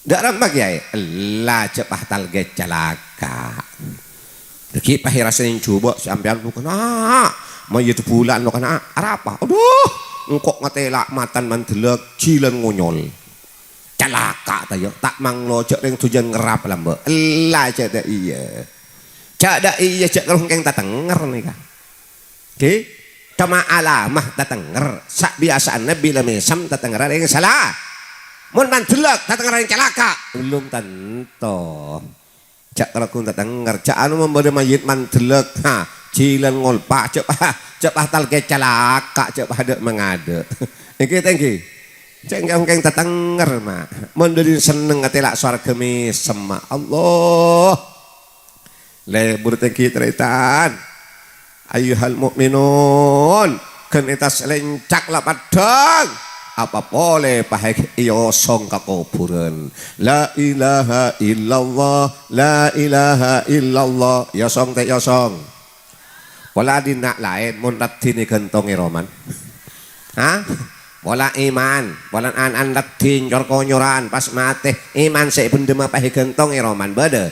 Dâ' remma kèyaè, ella jhâ' pas talghâ calaka. Dhâggi' pas èrassaè jhubâ' sampèyan, lo kana', mayyit bulâ lo kana', arapa? Adhu, engko' ngatèla' matan mandellek, jhilân ngonyol. Calaka ta' iyâ, ta' manglo jhâ' rèng dhujân ngerrap lambâ'. Ella jhâ' dâ' iyâ. Jhâ' dâ' iyâ, jhâ' kalongkèng tatengnger nèka. Ghi, coma alamah tatengnger, sabiyasana bilâ mèsem tatengngerra rèng sala. Mon mandellek tatengngerra rèng calaka, belum tanto. Jhâ' kalagghuna tatenger, jhâ' anu mon bâdâ mayyit mandellek, ha, jhilân ngolpa, jhâ' pa-, jhâ' pas talghâ calaka, jhâ' padâ mangadâ'. Èngghi ta' èngghi? Jhâ' kalongkèng tatenger, Ma'. Mon dhâddhi senneng ngatèla' sowarghâ mèsem, Ma'. Allah. Lebur tèngghi tarètan. Ayyuhal mu'minun, ghân ètas lèncak la paddhâng. Apa polè pahèk èosong ka kobhurân. La ilaha illallah, la ilaha illallah. Èosong ta' èosong? Pola dinna' laèn mon raddhinè ghântong è roman. Ha? Pola iman, pola an-, an-, raddhin cor-konyoran pas matè, iman sè bhendhemma pas èghântong è roman, bâdâ?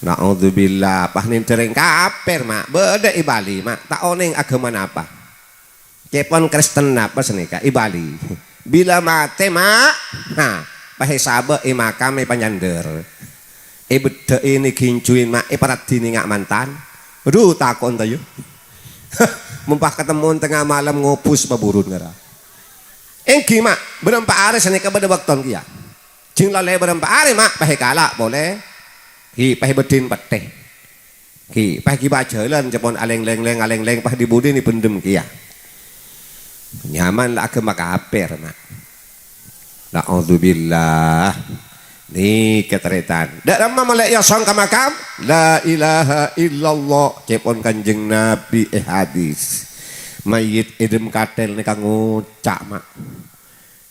Na'udzubillah, pas nèndhâ rèng kapèr, Ma'. Bâdâ è Bali, Ma'. Ta' onèng aghâmana apa. Cèpon Kristen napa sanèka è Bali. Bilâ matè, Ma', ha, pas èsabâ' è makam èpanyandâr. Èbeddhâ'è nèghingjuwin, Ma', èparaddhinè nga' mantan. Adhu, tako' enta, yâ. Mon pas katemmo tengnga malem ngobus paburun ngara. Èngghi, Ma', bârâmpa arè sanèka bâdâ bâkton kèya. Jhâng la lè bârâmpa arè, Ma', pas èkala' polè. Ghi, pas èbâdhin pettè. Ghi, pas ghi' bâjâlân, ca'èpon alèng-lèng, alèng-lèng, pas dhi-budhi nè bhendhem kèya. Nyaman la aghâma kapèr, Ma'. Na'udzubillah. Nèka tarètan. Dâ' ramma malè èosong ka makam? La ilaha illallah. Ca'èpon Kanjeng Nabi è hadis. Mayyit è dâlem katèl nèka ngoca', Ma'.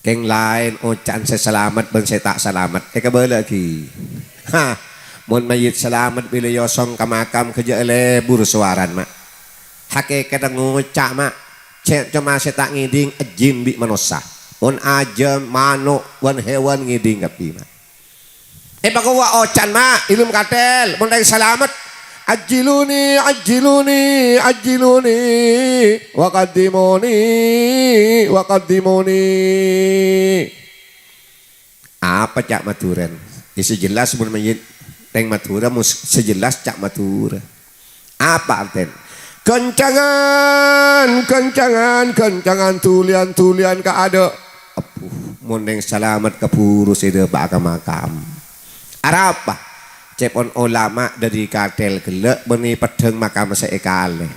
Kèng laèn oca'an sè salamet bân sè ta' salamet. Èkabâlâ'aghi. Ha, mon mayyit salamet bilâ èosong ka makam ghâjâ' lebur sowarana, Ma'. Hakèkatta ngoca', Ma'. Cè-, coma sè ta' ngèdhing ajin bi' manossa. Mon ajâm, mano', bân hèwan ngèdhing kabbhi, Ma'. Èpakowa oca'an, Ma', è dâlem katèl, mon rèng salamet. "Ajjiluni, ajjiluni, ajjiluni, wa qaddimuni, wa qaddimuni." Apa ca' Madhurâna? Iyâ, sè jelas mon mayyit rèng Madhurâ, mus-, sè jelas ca' Madhurâ. Apa artèna? Ghâncangan, ghâncangan, ghâncangan, dhuliyân, dhuliyân kaadâ'. Abbhu, mon rèng salamet kabhuru sè dâpa'a ka makam. Arapa? Ca'èpon olama dâri katèl ghellâ' bânnè peddhâng makam sè èkalè.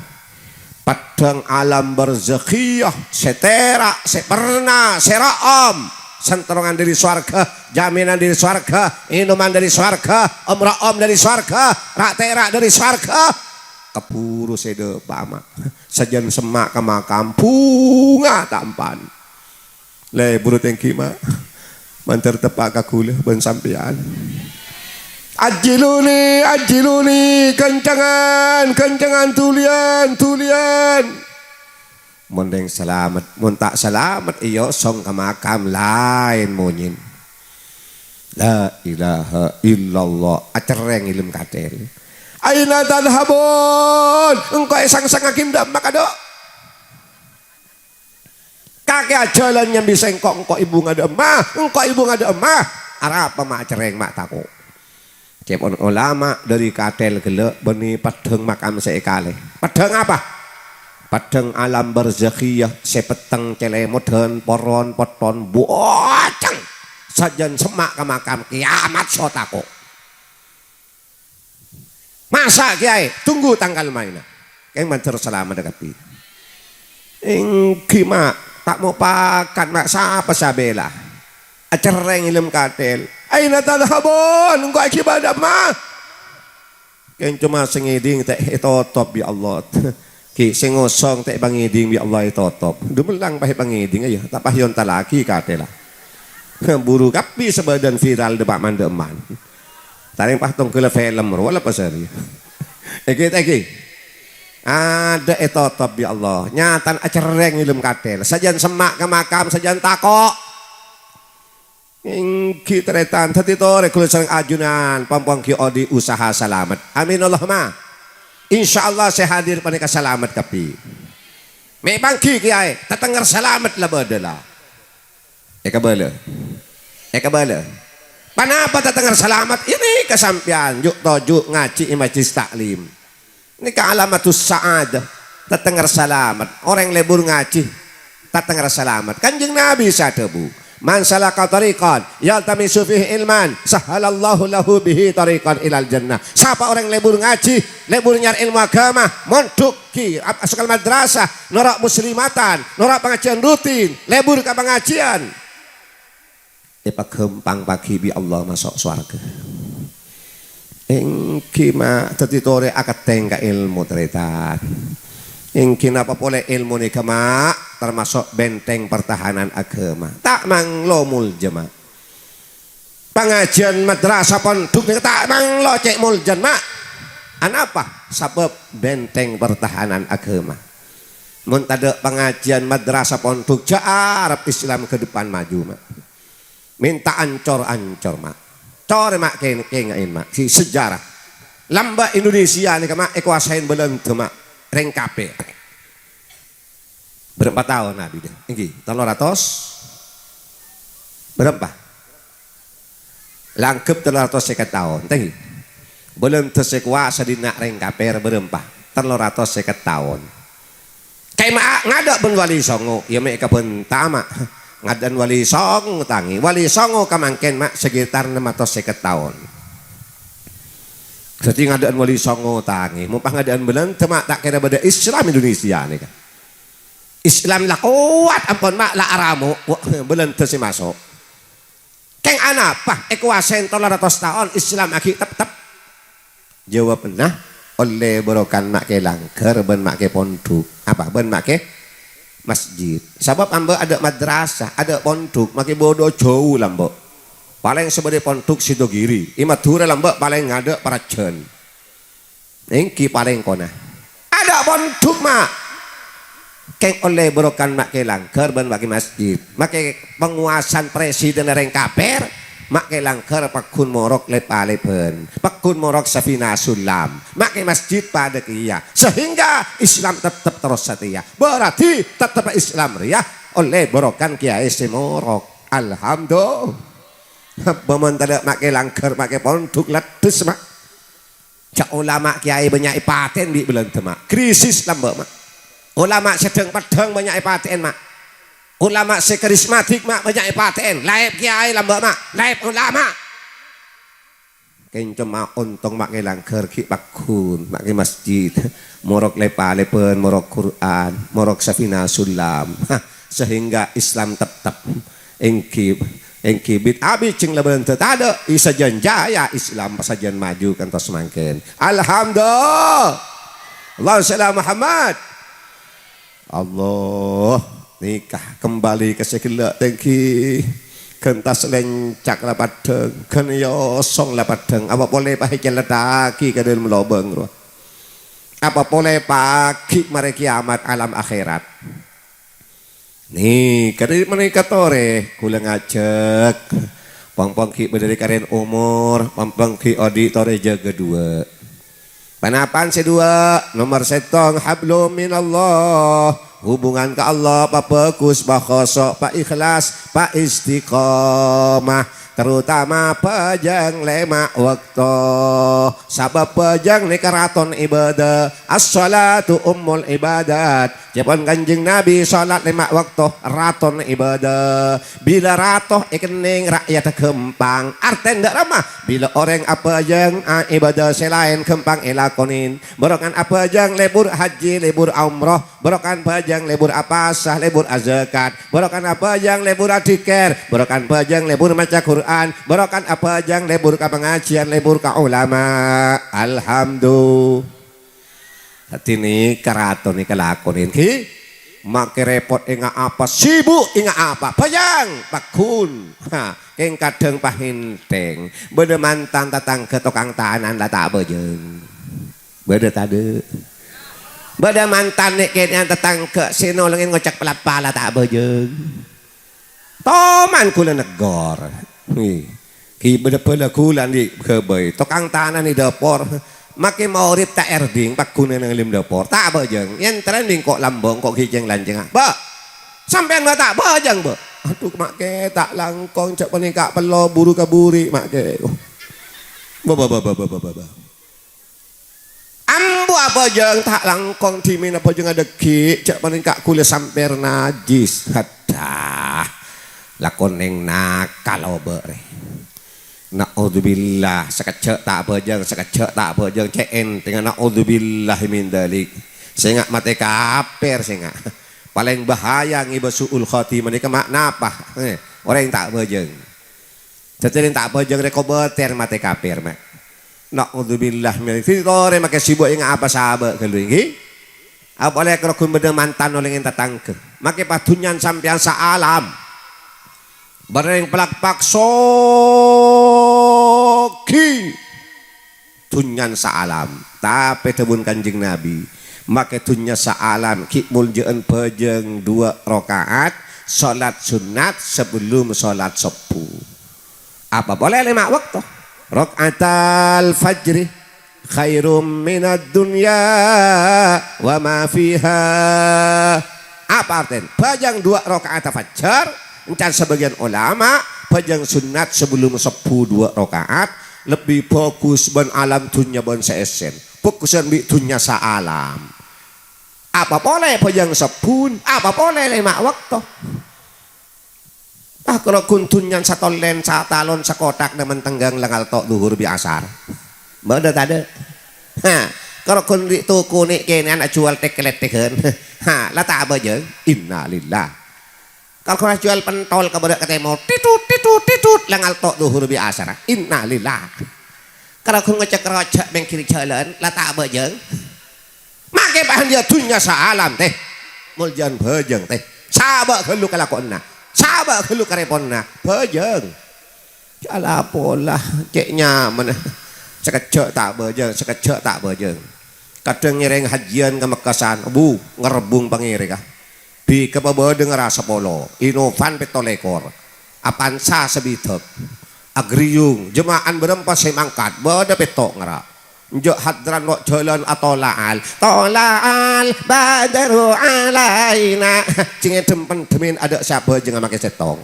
Peddhâng alam barzakhiyah sè tèra', sè perna, sè ra'om. Santorrongan dâri sowarghâ, jaminan dâri sowarghâ, ènoman dâri sowarghâ, om-ra'om dâri sowarghâ, ra'-tèra' dâri sowarghâ. Kabhuru sè dâpa'a, Ma'. Sajân semma' ka makam, bhunga ta' empan. Lebur tèngghi, Ma'. Mandhâr teppa' ka ghulâ bân sampèyan. Ajjiluni, ajjiluni, ghâncangan, ghâncangan, dhuliyân, dhuliyân. Mon rèng salamet, mon ta' salamet, èosong ka makam laèn monyèna. La ilaha illallah, acerrèng è dâlem katèl. "Aina tadhhabun? Engko' èsangsangnga ghi' dâ' emma kadâ'?" Kakè ajhâlân nyambi sèngko', engko' è bhunga dâ' emma, engko' è bhunga dâ' emma. Arapa ma' acerrèng, ma' tako'? Ca'èpon olama dâri katèl ghellâ' bânnè peddhâng makam sè èkalè. Peddhâng apa? Peddhâng alam barzakhiyah sè petteng cèlèmodhân poron petton boceng. Sajân semma' ka makam kiamat so tako'. Masa' kèyaè, tunggu tanggal maèna. Kèng mandhâr salamet kabbhi. Èngghi, Ma', ta' mopakat, Ma', sapa sè abhilâ? Acerrèng è dâlem katèl. "Aina tadhhabun? Engko' èghibâ dâ' emma?" Kèng coma sè ngèdhing ta' ètotop, ya Allah. Ghi' sè ngosong ta' èpangèdhing, ya Allah, ètotop. Dumellang pas èpangèdhing, ayo, ta' pas èontallaghi katèlla. Buru kabbhi sabâdân viral dâpa' mandâ' emman. Tarèng pas tongghâlla film rowa la pasarè. Èngghi, ta' èngghi? Adâ' ètotop, ya Allah. Nyatana acerrèng è dâlem katèl. Sajân semma' ka makam, sajân tako'. Èngghi tarètan, dhâddhi torè ghulâ sareng ajunan, pong-pong ghi' odi' usaha salamet. Amin, Allahumma. Insyaallah sè hadir panèka salamet kabbhi. Mè' pangghi kèyaè, tatengngèr salamet la bâdâ la. Èkabâlâ. Èkabâlâ. Ponapa tatengngèr salamet? Ini ka sampèyan, ju'-toju' ngajhi è majlis taklim. Nèka alamatus sa'adah, tatengngèr salamet. Orèng lebur ngajhi, tatengngèr salamet. Kanjeng Nabi sè adhâbu, "Man salaka thariqan yaltamisu fihi ilman, sahhalallahu lahu bihi thariqan ilal jannah." Sapa orèng lebur ngajhi, lebur nyarè èlmo aghâma, mondhuk ghi, ap-, asokkal madrasah, noro' muslimatan, noro' pangajiyân rutin, lebur ka pangajiyân. Èpaghâmpangngaghi bi' Allah maso' sowarghâ. Èngghi, Ma', dhâddhi torè aketteng ka èlmo, tarètan. Èngghi napa polè èlmo nèka, Ma', tamaso' benteng pertahanan aghâma. Ta' manglo molja, Ma'. Pangajiyân madrasah pondhuk nèka ta' manglo cè' moljana, Ma'. Anapa? Sabâb benteng pertahanan aghâma. Mon tadâ' pangajiyân madrasah pondhuk, jhâ' arep Islam ke depan maju, Ma'. Mènta ancor-ancor, Ma'. Corè, Ma', kèng-, kènga'è, Ma'. Sè sejarah. Lambâ' Indonesia nèka, Ma', èkowasaè Bâlândhâ, Ma'. Rèng kapèr. Bârâmpa taon abidhâ? Èngghi, tello ratos? Bârâmpa? La angghep tello ratos sèket taon. Ta' èngghi. Bâlândhâ sè kowasa dinna' rèng kapèr bârâmpa? Tello ratos sèket taon. Kèng ma' ngadâ' bân Wali Songo, iyâ mè' kabhânta, ma'. Ngadâ'ân Wali Songo tangè. Wali Songo kamangkèn, ma', sekitar ennem atos sèket taon. Dhâddhi ngadâ'ân Wali Songo tangè. Mon pas ngadâ'ân Bâlândhâ, ma', ta' kèra bâdâ Islam Indonesia nèka. Islam la kowat, ampon, ma', la aramo'. Wah, Bâlândhâ sè maso'. Kèng anapa èkowasè tola ratos taon Islam aghi' teptep? Jawabanna, ollè bârokan ma' kè langghâr bân ma' kè pondhuk. Apa? Bân ma' kè masjid. Sabâb lambâ' adâ' madrasah, adâ' pondhuk, ma' kè bâdâ jhâu lambâ'. Palèng sè bâdâ pondhuk Sidogiri. È Madhurâ lambâ' palèng adâ' Parajân. Èngghi palèng kona. Adâ' pondhuk, ma'. Kèng ollè bârokan ma' kè langghâr bân ma' kè masjid. Ma' kè pangowasan presiden orèng kapèr, ma' kè langghâr pagghun morok lèp-alèbân. Pagghun morok Safina Sulam. Ma' kè masjid padâ kèya. Sehingga Islam teptep terros satèya. Berarti teptep Islam rèya ollè bârokan kèyaè sè morok. Alhamdulillah. Bâ mon tadâ' ma' kè langghâr, ma' kè pondhuk leddhis, ma'. Jhâ' ulama kèyaè bânnya' èpatè'èn bi' Bâlândhâ, ma'. Krisis lambâ', ma'. Ulama sè dhâng-peddhâng bânnya' èpatè'èn, ma'. Ulama sè karismatik, ma', bânnya' èpatè'èn. Laèp kèyaè lambâ', ma'. Laèp ulama. Kèng coma ontong ma' kè langghâr ghi' pagghun, ma' kè masjid. Morok lèp-alèbân, morok Qur'an, morok Safina Sulam. Sehingga Islam teptep. Èngghi, èngghi bit abit jeng la Bâlândhâ tadâ', è sajân jaya Islam sajân maju kantos mangkèn. Alhamdulillah. Allahumma shalli ala Muhammad. Allah, nèka kembali ka sè ghellâ' tèngghi. Ghân tas lèncak la paddhâng, ghân èosong la paddhâng. Apa polè pahècèn lètta'aghi ka dâlem lobâng rowa. Apa polè paghi' marè kiamat alam akhèrat. Nè, kadhi panèka torè, kaulâ ngajhâk. Pong-pong ghi' bâdâ rè karèn omor, pong-pong ghi' odi' torè jâgâ duwâ'. Panapan sè duwâ', nomer sèttong, hablum minallah. Hubungan ka Allah pabhâghus, pakhosyo', paikhlas, paistiqamah. Terutama bhâjâng lèma' bâkto. Sabâb bhâjâng nèka raton ibâdâ. As-shalatu ummul ibadat. Ca'èpon Kanjeng Nabi, shalat lèma' bâkto raton ibâdâ. Bilâ rato èkennèng ra'yatta ghâmpang. Artèna dâ' remma? Bilâ orèng abhâjâng, a, ibâdâ sè laèn ghâmpang èlakonè. Bârokan abhâjâng lebur haji, lebur umroh. Bârokan bhâjâng lebur apasa, lebur azakat. Bârokan abhâjâng lebur adzikir. Bârokan bhâjâng lebur maca Qur'an. Bârokan abhâjâng lebur ka pangajiân, lebur ka ulama. Alhamdulillah. Dhâddhi nèka rato nèka lakonè, ghi. Makè rèpot enga' apa, sibuk enga' apa. Bhâjâng, pagghun. Ha, kèng kadhâng pahèntèng. Bâdâ mantan tatangghâ tokang tanan la ta' bhâjâng. Bâdâ tadâ'? Bâdâ mantan nè'-kènè'an tatangghâ sè nolongè ngocak palappa la ta' bhâjâng. Toman kaulâ negghor. Hi. Ghi bâdâ bhâlâ kaulâ andi' ghâbây. Tokang tanan è dâpor. Makè maorèp ta' erding, pagghun neng lem dâpor. Ta' bhâjâng. Yèn terrèn bingko' lambâng, ko' ghi cèng-lancènga. Bâ'. Sampèyan bâ' ta' bhâjâng, bâ'. Adhu, makè ta' langkong, jhâ' panèka pello buru kaburi, makè. Bâ, bâ, bâ, bâ, bâ, bâ, bâ. Ambu abhâjâng ta' langkong, dhimèn abhâjâng adâggi', jhâ' panèka kaulâ sampèr najis. Haddah. La konèng nakal obâ' rè. Na'udzubillah, sakejjhâ' ta' bhâjâng, sakejjhâ' ta' bhâjâng, cè' èntèngnga na'udzubillah min dzalik. Sènga' matè kapèr, sènga'. Palèng bahaya ngibâ su'ul khotimah nèka ma' napa? Eh, orèng ta' bhâjâng. Dhâddhi rèng ta' bhâjâng rè kobâtèr matè kapèr, ma'. Na'udzubillah min dzalik. Torè makè sibuk enga' apa sabâ' ghâllu, èngghi? Apolè karoghun bâdâ mantan olèngèn tatangghâ. Makè padunyan sampèyan saalam. Bâreng palakpak soghi. Dunyan saalam. Tapè dhâbuna Kanjeng Nabi, makè dunnya saalam ghi' molja'an bhâjâng duwâ' raka'at, shalat sunnat sabellum shalat subuh. Apa polè lèma' bâkto? Raka'atal fajri khairum minad dunya wa ma fiha. Apa artèna? Bhâjâng duwâ' raka'atta fajr, èncan sabâgiyân olama, bhâjâng sunnat sabellum subuh duwâ' raka'at, lebbi bhâghus bân alam dunnya bân sè èssèna. Bhâghusân bi' dunnya saalam. Apa polè bhâjâng sebbhun, apa polè lèma' bâkto. Ah, karo ghun dhunnyana satolèn, satalon, sakothak, nèmèn tengghâng la ngalto' dhuhur bi' asar. Bâdâ tadâ'? Ha, karo ghun ri' toko nè' kènè'an ajhuwâl tèk-lèttèghân. Ha, la ta' abhâjâng. Innalillah. Karo ghun ajhuwâl pentol ka bârâ' ka tèmor. Titut, titut, titut, la ngalto' dhuhur bi' asar. Innalillah. Karo ghun ngocèk-rocèk mèngghir jhâlân, la ta' abhâjâng. Makè pahandiya dhunnya saalam, tè. Molja'an bhâjâng, tè. Sabâ' ghâllu kalakowanna. Sabâ' ghâllu karèponna. Bhâjâng. Jhâ' la pola, cè' nyamana. Sakejjhâ' ta' bhâjâng, sakejjhâ' ta' bhâjâng. Kadhâng ngèrèng hajjiyân ka Mekkasân, bu, ngèrbung pangèrèngnga. Bi' ka pabâdâ ngara sapolo, Innova pètto lèkor, Avanza sabidhâk, Agriung, jema'an bârâmpa sè mangkat, bâdâ pètto' ngara. Enjâ' hadran lo' jhâlân atola'al, tola'al badru alaina. Cèngèdhem-pendhemin adâ' sè abhâjâng makè sèttong.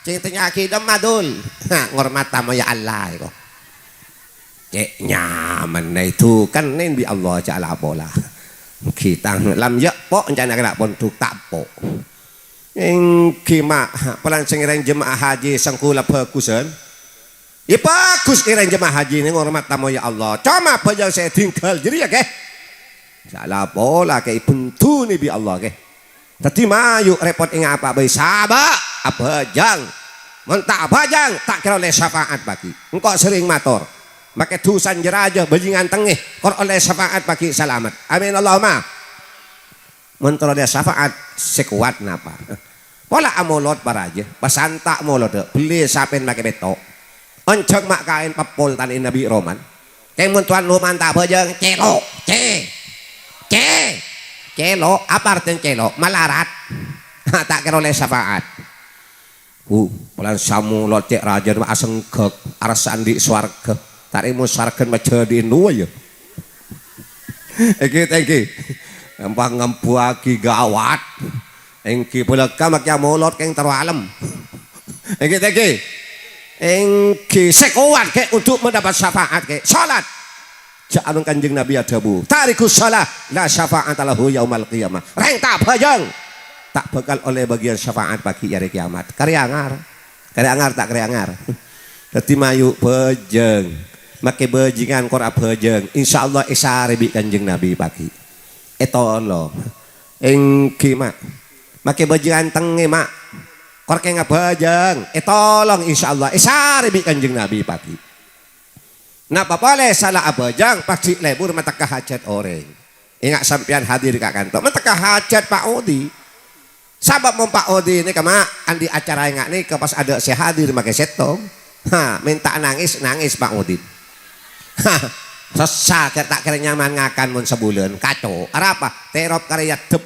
Cèng tanya'aghi dâmma, Dul. Ha, ngormat tamoy Allah, èko. Cè' nyamana èdhukana bi' Allah jhâ' la pola. Ghi tang lam yâ' po' encana kèra pondhuk ta' po'. Èngghi, ma', polana sè ngèrèng jemaah haji sengko la bhâghusân. Yâ bhâghus ngèrèng jemaah haji nè ngormat tamoy Allah. Coma bhâjâng sè èdingghâl jârèya, ghi. Jhâ' la pola, ghi, èbendhunè bi' Allah, ghi. Dhâddhi mayu' rèpot ènga' apa bhâi, sabâ' abhâjâng. Mon ta' abhâjâng, ta' kèra ollè syafaat paghi'. Engko' serrèng mator, makè dhusana jâ-rajâ bhâjingan tengngè, kor ollè syafaat paghi' salamet. Amin Allahumma. Mon terro ollè syafaat sè kowat napa? Pola amolod parajâ, pasanta molodhâ, bellè sapèn makè pètto'. Onjhâng ma' kaèn peppol tanè Nabi Roman. Kèng mon towan loma'an ta' bhâjâng, cèlo', cè-, cè-, cèlo', apa artèna cèlo'? Malarat. Ta' kèra ollè syafaat. Uh, polana samolod cè' rajâna ma' asengghâk, arassa andi' sowarghâ. Ta' rèmo sowarghâna majâdi'in rowa, yâ. Èngghi, èngghi. Gampang ngambuwâghi gawat. Èngghi, bâlâkka' makè amolod kèng terro alem. Èngghi, èngghi. Èngghi, sè kowat, ghi, untuk mendapat syafaat, ghi. Salat. Jhâ' aron Kanjeng Nabi adhâbu, "Tarikus shalah la syafa'ata lahu yaumal qiyamah." Rèng ta' bhâjâng ta' bhâkal ollè bâgiyân syafaat paghi' arè kèyamat. Karè angar. Karè angar ta' karè angar? Dhâddhi mayu' bhâjâng. Makè bhâjingan kor abhâjâng. Insyaallah èsarè bi' Kanjeng Nabi paghi'. Ètolong. Èngghi, ma'. Makè bhâjingan tengngè, ma'. Kor kèng abhâjâng. Ètolong insyaallah èsarè bi' Kanjeng Nabi paghi'. Napa polè sala abhâjâng, paghi' lebur matekka hajhât orèng. Enga' sampèyan hadir ka kanto, matekka hajhât Pak Odi. Sabâb mon Pak Odi nèka, ma', andi' acara enga' nèka pas adâ' sè hadir makè sèttong. Ha, mènta nangès, nangès Pak Odi. Ha, sossa, kèr-, ta' kèra nyaman ngakan mon sabulân. Kaco, arapa? Terop karè èaddhep.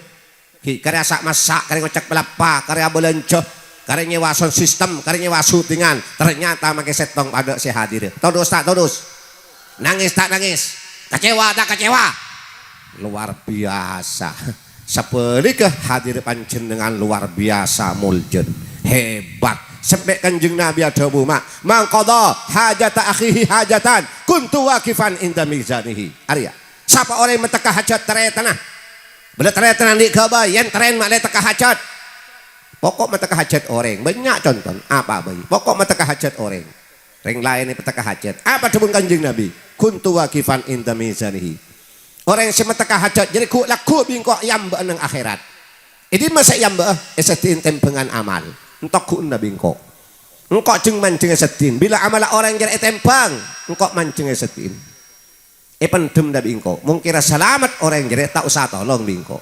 Ghi, karè asa'-massa', karè ngocak palappa, karè abâlânjhâ, karè nyèwa sound system, karè nyèwa syutingan. Ternyata makè sèttong padâ sè hadir. Todus ta' todus? Nangès ta' nangès? Kecewa ta' kecewa? Luar biasa. Sabhâligghâ, hadir panjhennengngan luar biasa, moljâ. Hebat. Sampè' Kanjeng Nabi adhâbu, ma', "Man qadha hajata akhihi hajatan, kuntu waqifan inda mizanihi." Arèya. Sapa orèng matekka hajhât tarètanna? Bâlâ tarètanna andi' ghâbây, yèn tarèn ma'lè tekka hajhât. Pokok matekka hajhât orèng, bânnya' contona, apa bhâi? Pokok matekka hajhât orèng. Rèng laèn èpatekka hajhât. Apa dhâbuna Kanjeng Nabi? "Kuntu waqifan inda mizanihi." Orèng sè matekka hajhât jârèya ghu'-lagghu' bi' engko' èambâ'â neng akhèrat. È dimma sè èambâ'â? Èsèddhi'in tèmbhângan amal. Èntogghu'âna bi' engko'. Engko' jheng-manjheng èsèddhi'in. Bilâ amalla orèng jârèya ètèmbhâng, engko' manjheng èsèddhi'in. Èpendhem dâ' bi' engko'. Mon kèra salamet orèng jârèya, ta' osa tolong bi' engko'.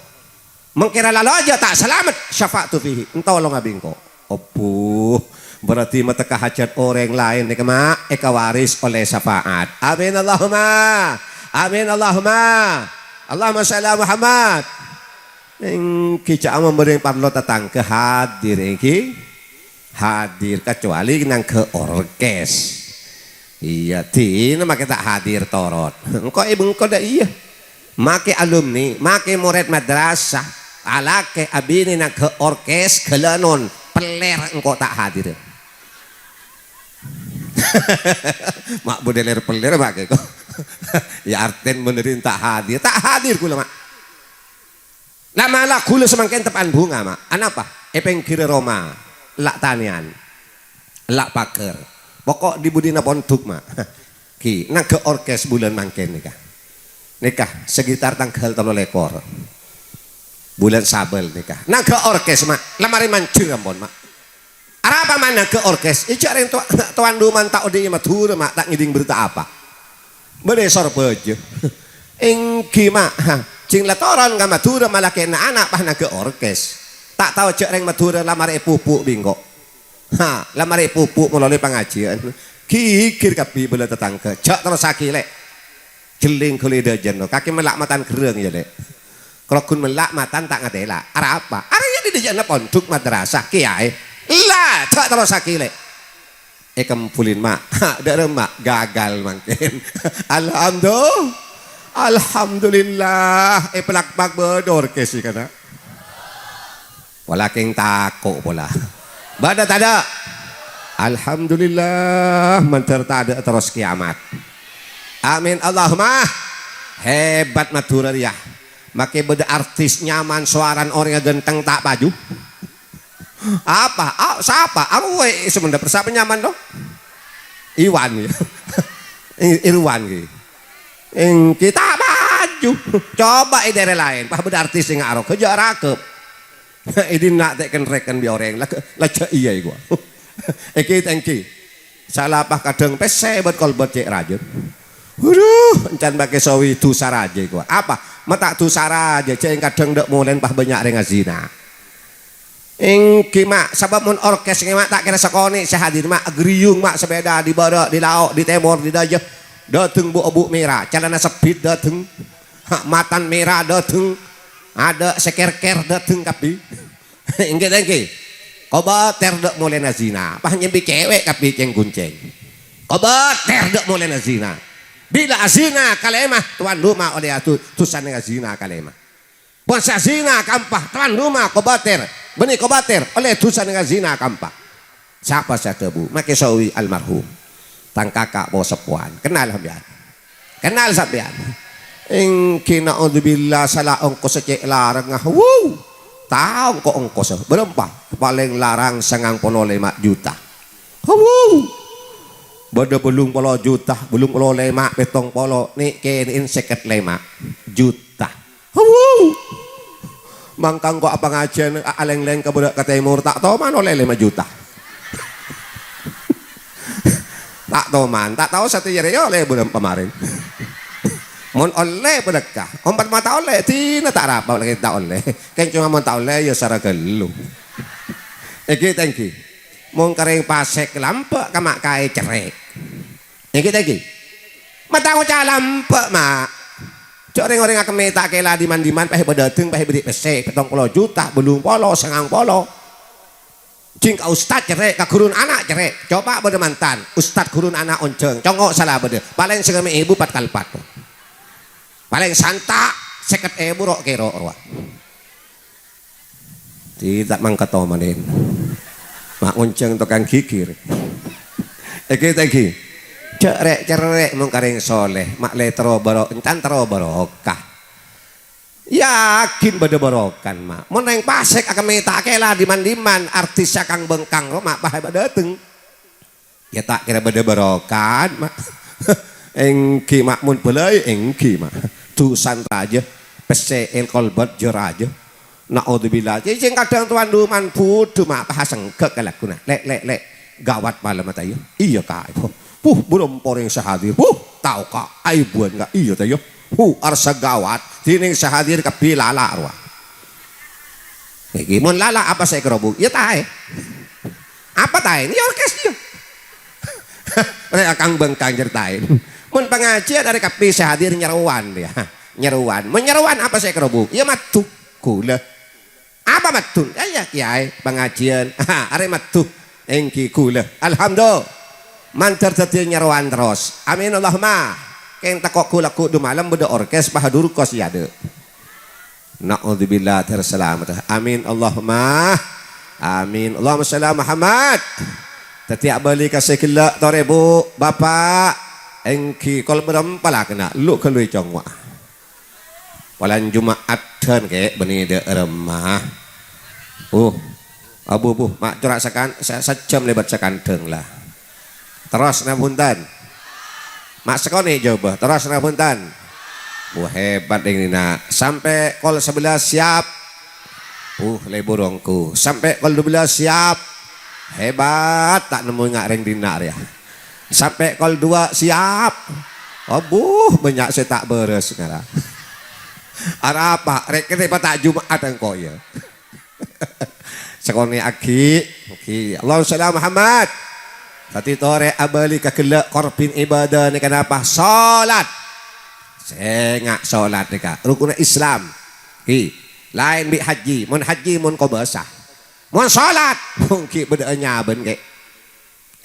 Mon kèra la lojâ ta' salamet, syafa'tu fihi, èntolonga bi' engko'. Obbhu, berarti matekka hajhât orèng laèn nèka, ma', èkawaris ollè syafa'at. Amin Allahumma. Amin Allahumma. Allahumma shalli ala Muhammad. Èngghi jhâ' amambareng parlo tatangghâ hadir, èngghi. Hadir, kecuali nangghâ orkes. Iyâ, dinah makè ta' hadir torot. Engko' è bengko dâ' iyâ. Makè alumni, makè morèd madrasah, alakè abinè nangghâ orkes ghâlânon, pellèr engko' ta' hadir. Ma' budhâ lèr-pellèr makè ko. Iyâ artèna bhender ta' hadir. Ta' hadir kaulâ, ma'. La mala ghulâ samangkèn teppa'an bhunga, Ma'. Anapa? È pèngghirra roma. Ella' tanèyan. Ella' paghâr. Poko' dhi-budhina pondhuk, Ma'. Ghi, nangghâ' orkes bulân mangkèn nèka. Nèka, sekitar tangghâl tello lèkor. Bulân Sabâl nèka. Nangghâ' orkes, Ma'. La marè manjhir ampon, Ma'. Arapa ma' nangghâ' orkes? Ijâ' rèng towa-, towan duman ta' odi' è Madhurâ, Ma', ta' ngèdhing berta apa. Bâdâ è Sorbhâjâ. Èngghi, Ma'. Jhing la toron ka Madhurâ, mala kèng na'-ana' pas nangghâ' orkes. Ta' tao jâ' rèng Madhurâ la marè èpupu' bi' engko'. Ha, la marè èpupu' malolo pangajiyân. Ghighir kabbhi bâlâ tatangghâ. Jâ' terrossaghi, Lè'. Jhelling ghâllu è dâjâna, kakè mella' matan gherrâng, yâ, Lè'. Kalagghun mella' matan ta' ngatèla'. Arapa? Arèya dhi-, dâjâna pondhuk madrasah, kèyaè. Ella, jâ' terrossaghi, Lè'. Èkembhulin, Ma'. Dâ' remma, gagal mangkèn. Alhamdulillah. Alhamdulillah. Èpalakpak bâdâ orkes è kana'. Pola kèng tako' pola. Bâdâ tadâ'? Alhamdulillah, mandhâr tadâ' terros kiamat. Amin Allahumma. Hebat Madhurâ rèya. Makè bâdâ artis nyaman sowarana orèngnga ghântheng ta' paju. Apa? A-, sapa? Arowa è Sumenep, sapa nyaman to? Iwan, ya. I-, Irwan, ghi. Èngghi ta' paju. Coba è daerah laèn, pas bâdâ artis sè nga' arowa, jâ' ragep. È dinna' ta' kèn-rèkèn bi' orèng, la, la jâ' iyâ, ghuwa. Èngghi, èngghi. Sala pas kadhâng pèssè bât kolbât cè' rajâ. Waduh, èncan makè sowi dhusa rajâ, ghuwa. Apa? Ma' ta' dhusa rajâ, cè' kadhâng dâ' molèn pas bânnya' rèng azina. Èngghi, Ma', sabâb mon orkes ngèma' ta' kèra sakonè' sè hadir, Ma', aghâriyung, Ma', sapèda dâri bârâ', dâri lao', dâri tèmor, dâri dâjâ, dâteng bu'-abu' mèra, calana sebbit dâteng, ha, matan mèra dâteng, adâ' sè kèr-kèr dâteng kabbhi. Èngghi, èngghi. Kobâtèr dâ' molèna zina, pas nyambi cèwèk kabbhi cèng-goncèng. Kobâtèr dâ' molèna zina. Bilâ azina kalèma, towan roma ollè adu-, dhusana ngazina kalèma. Pon sè azina ka empa', towan roma kobâtèr, bânnè kobâtèr, ollè dhusana ngazina ka empa'. Sapa sè adhâbu? Makè sowi almarhum. Tang kaka' po-seppowan. Kennal sampèyan? Kennal sampèyan? Èngghi, na'udzubillah, sala ongkossa cè' larengnga. Wuh! Tao engko' ongkossa. Bârâmpa? Palèng larang sangang polo lèma' juta. Wuh! Bâdâ bâllung polo juta, bâllung polo lèma', pèttong polo, nè'-kènè'èn sèket lèma' juta. Hawuu! Mangkang ko' apangajiyân a-, alèng-lèng ka bârâ' ka tèmor, ta' toman ollè lèma juta. Ta' toman, ta' tao satèya rèya ollè bârâmpa marèn. Mon ollè, bârâkah. Mon ta' ollè, dina ta' arapa lagi ta' ollè. Kèng coma mon ta' ollè, ya sara ghâllu. Èngghi, ta' èngghi. Mon karèng pasèk lambâ' ka ma' kaè cerrè'. Èngghi, ta' èngghi? Ma' ta' ngoca' lambâ', Ma'. Jâ' rèng-orèng akemmè ta' kèla diman-diman, pèssè bâdâ dâteng, pèssè bâdâ pèssè, pèttong polo juta, bâllung polo, sangang polo. Jhing ka ustad cerrè', ka ghuruna ana' cerrè'. Coba bâdâ mantan, ustad ghuruna ana' onjhâng, congo' sala bâdâ. Palèng sèngko' mè' èbu pat kalpat. Palèng santa' sèket èbu ro'-kèro' rowa. Di ta' mangkato malèn. Ma' ngonjhâng tokang ghighir. Èngghi, ta' èngghi? Jâ' rè'-cerrè' mon karèng solè, ma' lè terro baro-, èncan terro barokah. Yakin bâdâ barokana, Ma'. Mon rèng pasèk akemmè ta' kèla diman-diman, artis sakang bengkang ro, ma' pas bâdâ dâteng. Ya ta' kèra bâdâ barokana, Ma'. Èngghi, Ma', mon bâlâi, èngghi, Ma'. Dhusana rajâ, pèssè èl kolbât jâ rajâ. Na'udzubillah. Cècèng kadhâng towan duman budhu, Ma', pas asengghâk kalagguna. Lè', lè', lè'. Gawat malem ta' iyâ? Iyâ, Ka'. Puh, bârâmpa orèng sè hadir. Puh, tao, Ka'. Aèbuwân, Ka'. Iyâ ta' iyâ? Puh, arassa gawat. Dhinèng sè hadir kabbhi lala' rowa. Nèkè mon lala' apa sè èkarobuk? Yâ taè. Apa taè? Yâ orkes yâ. Rè' akang bengkang jâr taè. Mon pangajiyân arè kabbhi sè hadir nyerowan yâ. Nyerowan. Mon nyerowan apa sè èkarobuk? Yâ maddhu. Ghulâ. Apa maddhu? Yâ, yâ, kèyaè pangajiyân. Arè maddhu. Èngghi ghulâ. Alhamdulillah. Mandhâr dhâddhiyâ nyerowan terros. Amin Allahumma. Kèng tako' ghu-, lagghu' du malem bâdâ orkes, pas durkos yâ adâ'. Na'udzubillah, ter salamet. Amin, Allahumma. Amin. Allahumma shalli ala Muhammad. Dhâddhi abâli ka sè ghellâ', torè, Bu, Bapa'. Èngghi, kol bârâmpa la kèna, lu ghâllu è congo'a. Polana Juma'at, Dhan, Kè, bânnè dâ' remma. Uh, abu, bu, ma' cora' sakan-, sa-, sajjhâm lèbât sakandhâng, la. Terros, napa bhunten? Ma' sakonè' jâwâbbhâ, terros, napa bhunten? Wah, hebat, ding, dinna'. Sampè' kol sabellâs siap. Uh, lebur ongghu. Sampè' kol dubellâs siap. Hebat, ta' nemmo nga' rèng dinna' rèya. Sampè' kol duwâ' siap. Abu, bânnya' sè ta' bârâs, ngara. Arapa, rè', kènè' pa ta' Jum'at engko', yâ? Sakonè' aghi', aghi'. Allahumma shalli ala Muhammad. Dhâddhi torè abâli ka ghellâ' korbin ibadah nèka napa? Shalat. Sènga' shalat nèka rukunna Islam. Ghi, laèn bi' hajji. Mon hajji, mon kobâsa. Mon shalat, mon ghi' bâdâ nyabân, Kè.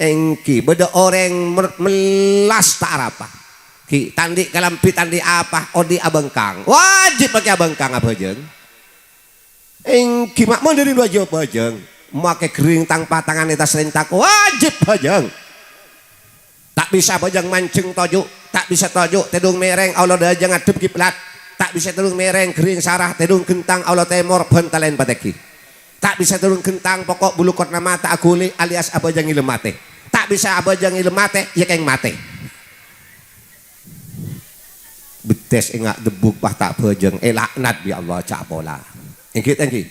Èngghi bâdâ orèng mer-, mellas ta' arapa. Ghi' ta' andi' kalambhi, ta' andi' apa, odi' abângkang. Wajib paghi' abângkang abhâjâng. Èngghi ma' mon dhâri wajib abhâjâng. Makè ghering tang patangan è attas rèncak, wajib bhâjâng. Ta' bisa abhâjâng manjheng toju', ta' bisa toju' tèdung mèrèng aolo dâjâ ngadhep kiblat, ta' bisa tèdung mèrèng ghering sara tèdung ghentang aolo tèmor bhântalèn patèghi. Ta' bisa tèdung ghentang poko' bulu korna mata aghuli alias abhâjâng ngèlem matè. Ta' bisa abhâjâng ngèlem matè, yâ kèng matè. Bettès enga' debbhuk pas ta' bhâjâng, èlaknat bi' Allah, jhâ' pola. Èngghi, èngghi.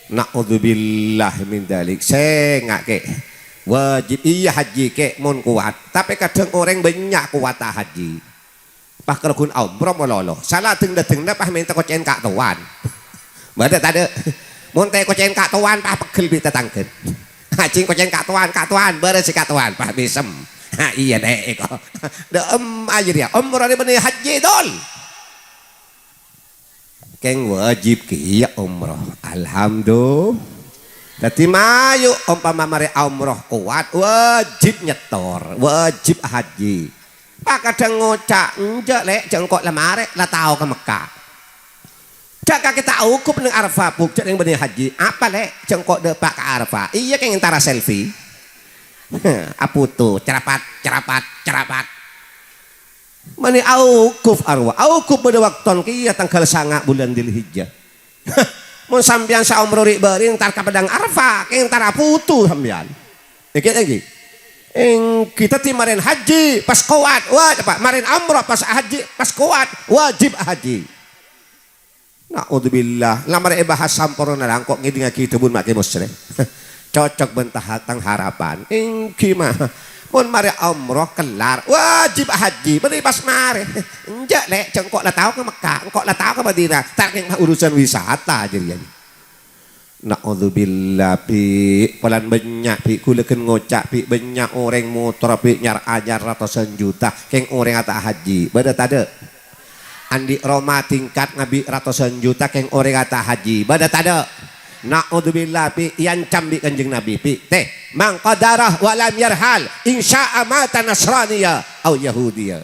Na'udzubillah min dzalik. Sènga', Kè. Wajib, iyâ, hajji, Kè, mon kowat. Tapè kadhâng orèng bânnya' kowatta hajji. Pas kalagghuna umroh malolo. Sala dheng-dhâddhengnga pas mènta kocè'en ka' towan. Bâdâ tadâ'? Mon ta' kocè'en ka' towan, pas peggel bi' tatangghâna. Hajji kocè'en ka' towan, ka' towan, bârâs ka' towan, pas mèsem. Ha, iyâ, Dek, èko. Dâ' em, ajâ rèya. Umroh rè bânnè hajji, dol. Kèng wajib kèya umroh. Alhamdulillah. Dhâddhi mayu ompama marè umroh kowat, wajib nyètor, wajib hajji. Pas kadhâng ngoca', "Enjâ', Lè', jhâ' engko' la marè, la tao ka Mekka." Dâ' kakè ta' ongghub neng Arafah, Bu', jhâ' neng bânnè hajji. "Apa, Lè', jhâ' engko' dâpa' ka Arafah?" Iyâ, kèng entara selfie. Apoto, cerapat, cerapat, cerapat. Mani aogup arowa, aogup bâdâ bâkto kèya tangghâl sanga' bulân Dzulhijjah. Mon sampèyan saomro ri'-bâri' entar ka Padang Arafah, kèng entar apoto sampèyan. Èngghi, èngghi. Èngghi dhâddhi marèn hajji, pas kowat. Wah, apa? Marèn omroh, pas hajji, pas kowat, wajib hajji. Na'udzubillah. La marè èbahas samporna la engko' ngèdingngaghi dhâbuna Ma' Kè Muslim. Cocok bân taha-, tang harapan. Èngghi, Ma'. Mon marè omroh kellar, wajib hajji. Bânnè pas marè. Enjâ', Lè', jhâ' engko' la tao ka Mekka, engko' la tao ka Madinah. Ta' kèng ma' urusan wisata jârèya. Na'udzubillah, Bi'. Polana bânnya', Bi'. Ghulâ ghân ngoca', Bi'. Bânnya' orèng motor, Bi', nyar-anyar ratosan juta. Kèng orèngnga ta' hajji. Bâdâ tadâ'? Andi' roma tingkat ngabi' ratosan juta kèng orèngnga ta' hajji. Bâdâ tadâ'? Na'udzubillah, Bi', èancam bi' Kanjeng Nabi, Bi'. Tè, "Man ghadara wa lam yarhal, in sya'a mata nasraniya au yahudiya."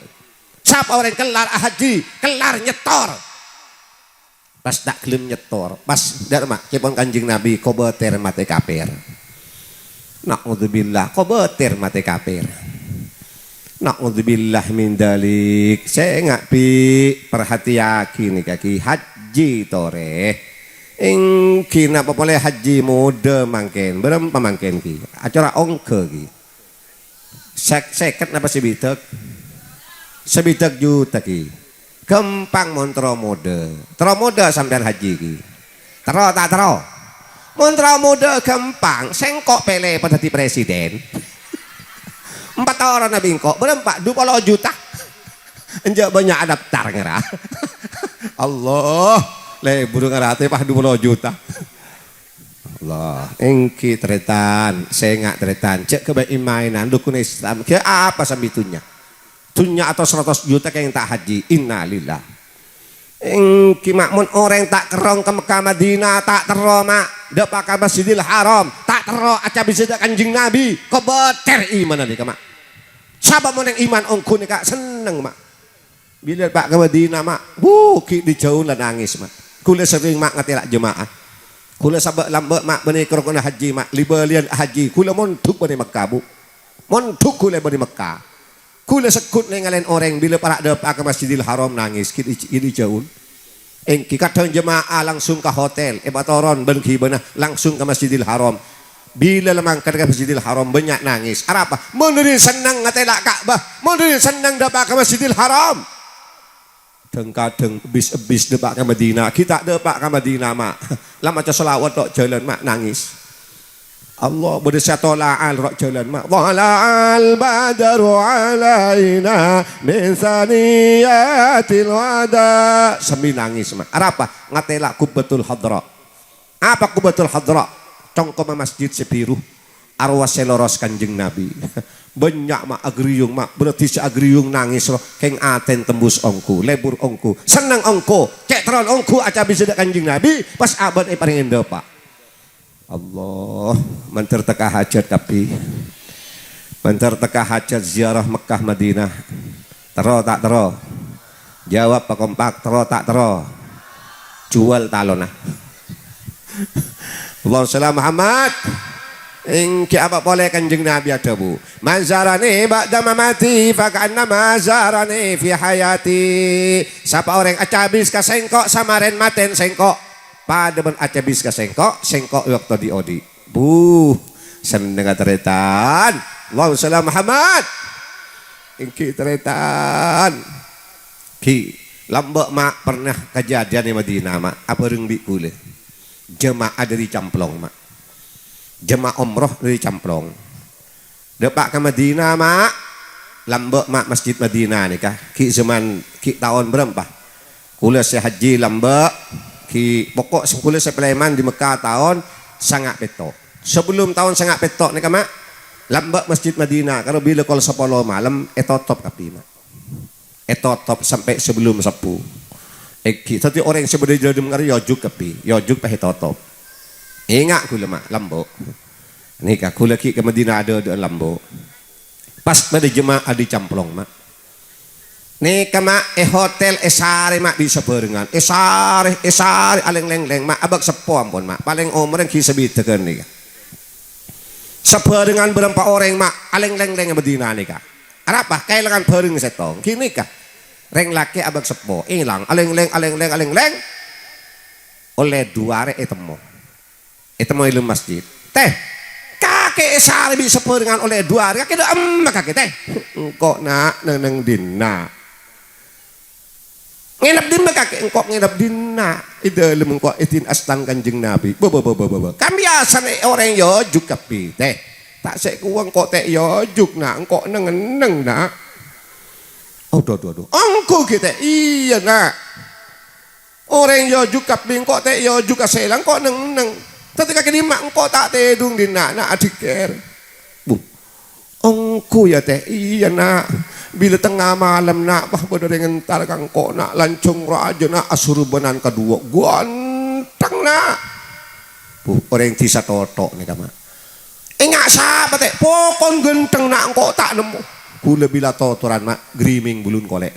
Sapa orèng kellar ahajji, kellar nyètor. Pas ta' ghellem nyètor, pas dâ' remma, ca'èpon Kanjeng Nabi, "Kobâtèr matè kapèr." Na'udzubillah, kobâtèr matè kapèr. Na'udzubillah min dzalik. Sènga', Bi', parhatèyaghi nèka, Ki. Hajji torè. Èngghi napa polè hajji modâ mangkèn. Bârâmpa mangkèn, Ki? Acora' ongghâ, Ki. Sèk-, sèket napa sabidhâk? Sabidhâk juta, Ki. Ghâmpang mon terro modâ. Terro modâ sampèyan hajji, Ki. Terro ta' terro? Mon terro modâ ghâmpang, sèngko' pèlè padâddhi presiden. Empa' toronna bi' engko', bârâmpa? Du polo juta. Enjâ' bânnya' adaptar ngara. Allah, lebur ngarate pas du polo juta. Allah, èngghi tarètan, sènga' tarètan, jhâ' ghâbây è-maènan rukun Islam, ghâ apa sambi dhunnya? Dhunnya atos ratos juta kèng ta' hajji, innalillah. Èngghi ma' mon orèng ta' kerrong ka Mekkah Madinah, ta' terro, ma', dâpa' ka Masjidil Haram, ta' terro acabis dâ' Kanjeng Nabi, kobâtèr imanna nèka, ma'. Sapa mon orèng iman ongghu nèka senneng, ma'. Bilâ pa' ka Madinah, ma', wuh, ghi' dâjâun la nangès, ma'. Ghulâ serrèng, ma', ngatèla' jema'ah. Ghulâ sabâ' lambâ', ma', bânnè ka rokonna hajji, ma', li-bâliyân hajji. Ghulâ mondhuk bânnè Mekkah, Bu. Mondhuk ghulâ bânnè Mekkah. Ghulâ segghut nèngalè orèng bilâ para' dâpa' ka Masjidil Haram nangès, ghi' dâ-, ghi' dâjâun. Èngghi, kadhâng jemaah langsung ka hotel, èpatoron bân ghibâna langsung ka Masjidil Haram. Bilâ la mangkat ka Masjidil Haram, bânnya' nangès. Arapa? Mon dhâddhi senneng ngatela' Ka'bah, mon dhâddhi senneng dâpa' ka Masjidil Haram. Dhâng-kadhâng bis-ebbis dâpa' ka Madinah, ghi' ta' dâpa' ka Madinah, Ma'. La maca shalawat tok jhâlân, Ma', nangès. Allah, bâdâ sè tola'al ro' jhâlân, Ma'. Thala'al badru 'alaina min thaniyatil wada'. Sambi nangès, Ma'. Arapa? Ngatela' Qubbatul Hadra. Apa Qubbatul Hadra? Congkoma masjid sè biru. Arwah sè loros Kanjeng Nabi. Bânnya', Ma', agriyung, Ma'. Bârâddhi sè agriyung nangès ro. Kèng atèn tembus ongghu, lebur ongghu, senneng ongghu. Cè' terron ongghu acabis dâ' Kanjeng Nabi, pas abâ' èparèngè dâpa'. Allah, mandhâr tekka hajat kabbhi. Mandhâr tekka hajat ziarah Mekkah Madinah. Terro ta' terro? Jawab pakompak, terro ta' terro? Juwâl talonna. Allahumma shalli ala Muhammad. Èngghi apa polè Kanjeng Nabi adhâbu, "Man zarani ba'da mamati fa ka'annama zarani fi hayati." Sapa orèng acabis ka sèngko' samarèn matèn sèngko'. Padâ bân acabis ka sèngko', sèngko' è bâkto dhi'-odhi'. Buh, sennengnga tarètan. Allahumma shalli ala Muhammad. Èngghi tarètan. Ghi, lambâ' ma' pernah kajhâdhiyân è Madinah, Ma', abhâreng bi' kaulâ. Jemaah dâri Camplong, Ma'. Jemaah umroh dâri Camplong. Dâpa' ka Madinah, Ma'. Lambâ', Ma', Masjid Madinah nèka. Ghi' zaman, ghi' taon bârâmpa? Kaulâ sè hajji lambâ', ghi' poko' sè kaulâ sè palèman dâri Mekkah taon sanga' pètto'. Sabellum taon sanga' pètto' nèka, Ma', lambâ' Masjid Madinah, karè bilâ kol sapolo malem ètotop kabbhi, Ma'. Ètotop sampè' sabellum sabbhu. Èngghi, dâddhi orèng sè bâdâ è dâlem karè èojhuk kabbhi, èojhuk pas ètotop. Enga' kaulâ, Ma', lambâ'. Nèka, kaulâ ghi' ka Madinah adâ'-adâ'ân lambâ'. Pas bâdâ jemaah dâri Camplong, Ma'. Nèka, Ma', è hotel èsarè, Ma', bi' sabhârengan. Èsarè, èsarè, alèng-lèng-lèng, Ma'. Abâ' seppo ampon, Ma'. Palèng omorra ghi' sabidhâghân nèka. Sabhârengan bârâmpa orèng, Ma', alèng-lèng-lèng è Madinah nèka. Arapa? Kaèlangan bhâreng sèttong. Ghi' nèka. Rèng lakè' abâ' seppo, èlang, alèng-lèng, alèng-lèng, alèng-lèng. Ollè du arè ètemmo. Ètemmo è dâlem masjid. "Tè, kakè èsarè bi' sabhârengan ollè du arè, kakè dâ' emma kakè, Tè?" "Engko', Na', neng-neng dinna'." "Ngènep dimma kakè?" "Engko' ngènep dinna'. È dâlem engko' èdin astan Kanjeng Nabi." Bâ, bâ, bâ, bâ, bâ, bâ. Kan biyasana orèng èojhuk kabbhi, Tè. Ta' sè kowa engko' ta' èojhuk, Na'. Engko' neng-enneng, Na'. Adhu, adhu, adhu. Ongghu ghi, Tè. Iyâ, Na'. Orèng èojhuk kabbhi, engko' ta' èojhuk ka sèla, engko' neng-enneng. Dâddhi kakè dimma, engko' ta' tèdung dinna', Na', adhikkèr. Bu. Ongghu, yâ, Tè. Iyâ, Na'. Bilâ tengnga malem, Na', pas bâdâ orèng entar ka engko', Na', lanjhâng rajâ, Na', asurbânan kaduwâ. Ghântheng, Na'. Bu, orèng dhisa Thotho' nèka, Ma'. Enga' sapa, Tè? Pokon ghântheng, Na', engko' ta' nemmo. Ghulâ bilâ totoran, Ma', griming bulun kolè'.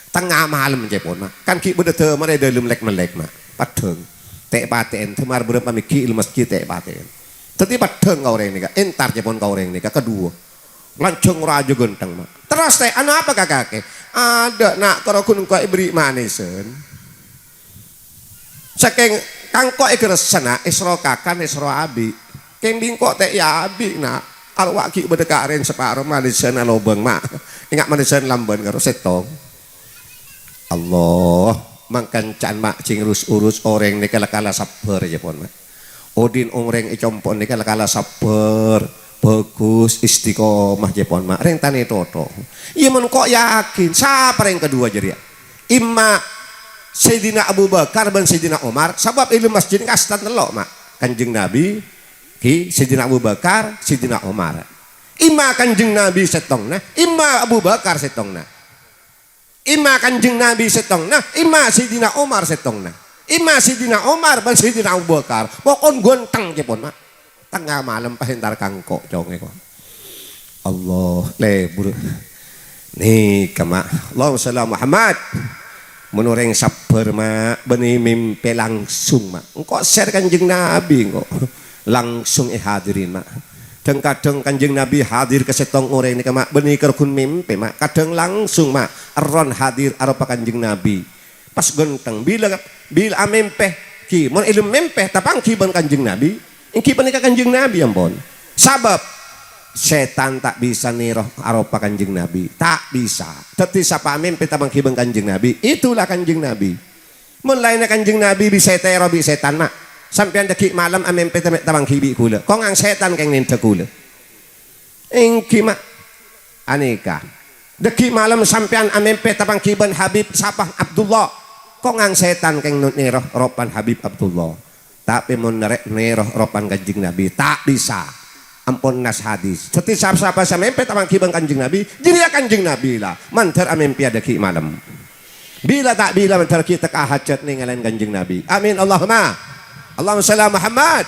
Tengnga malem, cèpon, Ma'. Kan ghi' bâdâ dâmarè è dâlem lèk-mellèk, Ma'. Paddhâng. Tè'-patè'èn, dâmar bârâmpa mèghi' è masjid tè'-patè'èn. Dâddhi paddhâng ka orèng nèka, entar cèpon ka orèng nèka, kaduwâ. Lanjhâng rajâ ghântheng, Ma'. Terros, Tè, anapa ka kakè? Adâ', Na', karo ghun engko' èberri' manèsan. Sakèng ka engko' èghâressana, èsoro kakan, èsoro abi'. Kèng bi' engko' ta' èabi', Na'. Arowa ghi' bâdâ karèn saparo manèsan alobâng, Ma'. Enga' manèsan lambân karo sèttong. Allah, mangkanca'an, Ma', sè ngurus-urus orèng nèka la kala sabbhâr, yâ, pon, Ma'. Odi'na orèng è compo' nèka la kala sabbhâr, bhâghus, istiqomah, yâ, pon, Ma'. Rèng tanè Thotho'. Iyâ, mon engko' yakin, sapa rèng kaduwâ jârèya? Imma Sayyidina Abu Bakar bân Sayyidina Umar, sabâb è dâlem masjid nèka astan tello', Ma'. Kanjeng Nabi, ghi, Sayyidina Abu Bakar, Sayyidina Umar. Imma Kanjeng Nabi sèttongna, imma Abu Bakar sèttongna. Imma Kanjeng Nabi sèttongna, imma Sayyidina Umar sèttongna. Imma Sayyidina Umar bân Sayyidina Abu Bakar. Pokon ghântheng, cèpon, Ma'. Tengnga malem pas entar ka engko', congè, ko'. Allah, lebur. Nèka, Ma'. Allahumma shalli ala Muhammad. Mon orèng sabbhâr, Ma', bânnè mèmpè langsung, Ma'. Engko' sèr Kanjeng Nabi, engko'. Langsung èhadirin, Ma'. Dhâng-kadhâng Kanjeng Nabi hadir ka sèttong orèng nèka, Ma'. Bânnè karo ghun mèmpè, Ma'. Kadhâng langsung, Ma'. Èron hadir aropa Kanjeng Nabi. Pas ghântheng, bilâ, bilâ amèmpè, ghi, mon èlem mèmpè, tapangghi bân Kanjeng Nabi, èngghi panèka Kanjeng Nabi, ampon. Sabâb sètan ta' bisa nèro aropa Kanjeng Nabi, ta' bisa. Dhâddhi, sapa amèmpè tapangghi bân Kanjeng Nabi, itulah Kanjeng Nabi. Mon laènna Kanjeng Nabi bisa ètèro bi' sètan, ma'. Sampèyan dhâggi' malem amèmpè ta-, tapangghi bi' ghulâ. Kongang sètan kèng nèndhâ ghulâ. Èngghi, ma'. Anèka. Dhâggi' malem sampèyan amèmpè tapangghi bân Habib sapa Abdullah. Kongang sètan kèng no-, nèro ropan Habib Abdullah. Tapè mon narè-, nèro ropan Kanjeng Nabi, ta' bisa. Ampon nas hadis. Dhâddhi sapa-sapa sè mèmpè tapangghi bân Kanjeng Nabi, jârèya Kanjeng Nabi la. Mandhâr amèmpèya dhâggi' malem. Bilâ ta' bilâ mandhâr ghi' tekka hajhât nèngalè Kanjeng Nabi. Amin, Allahumma. Allahumma shalli ala Muhammad.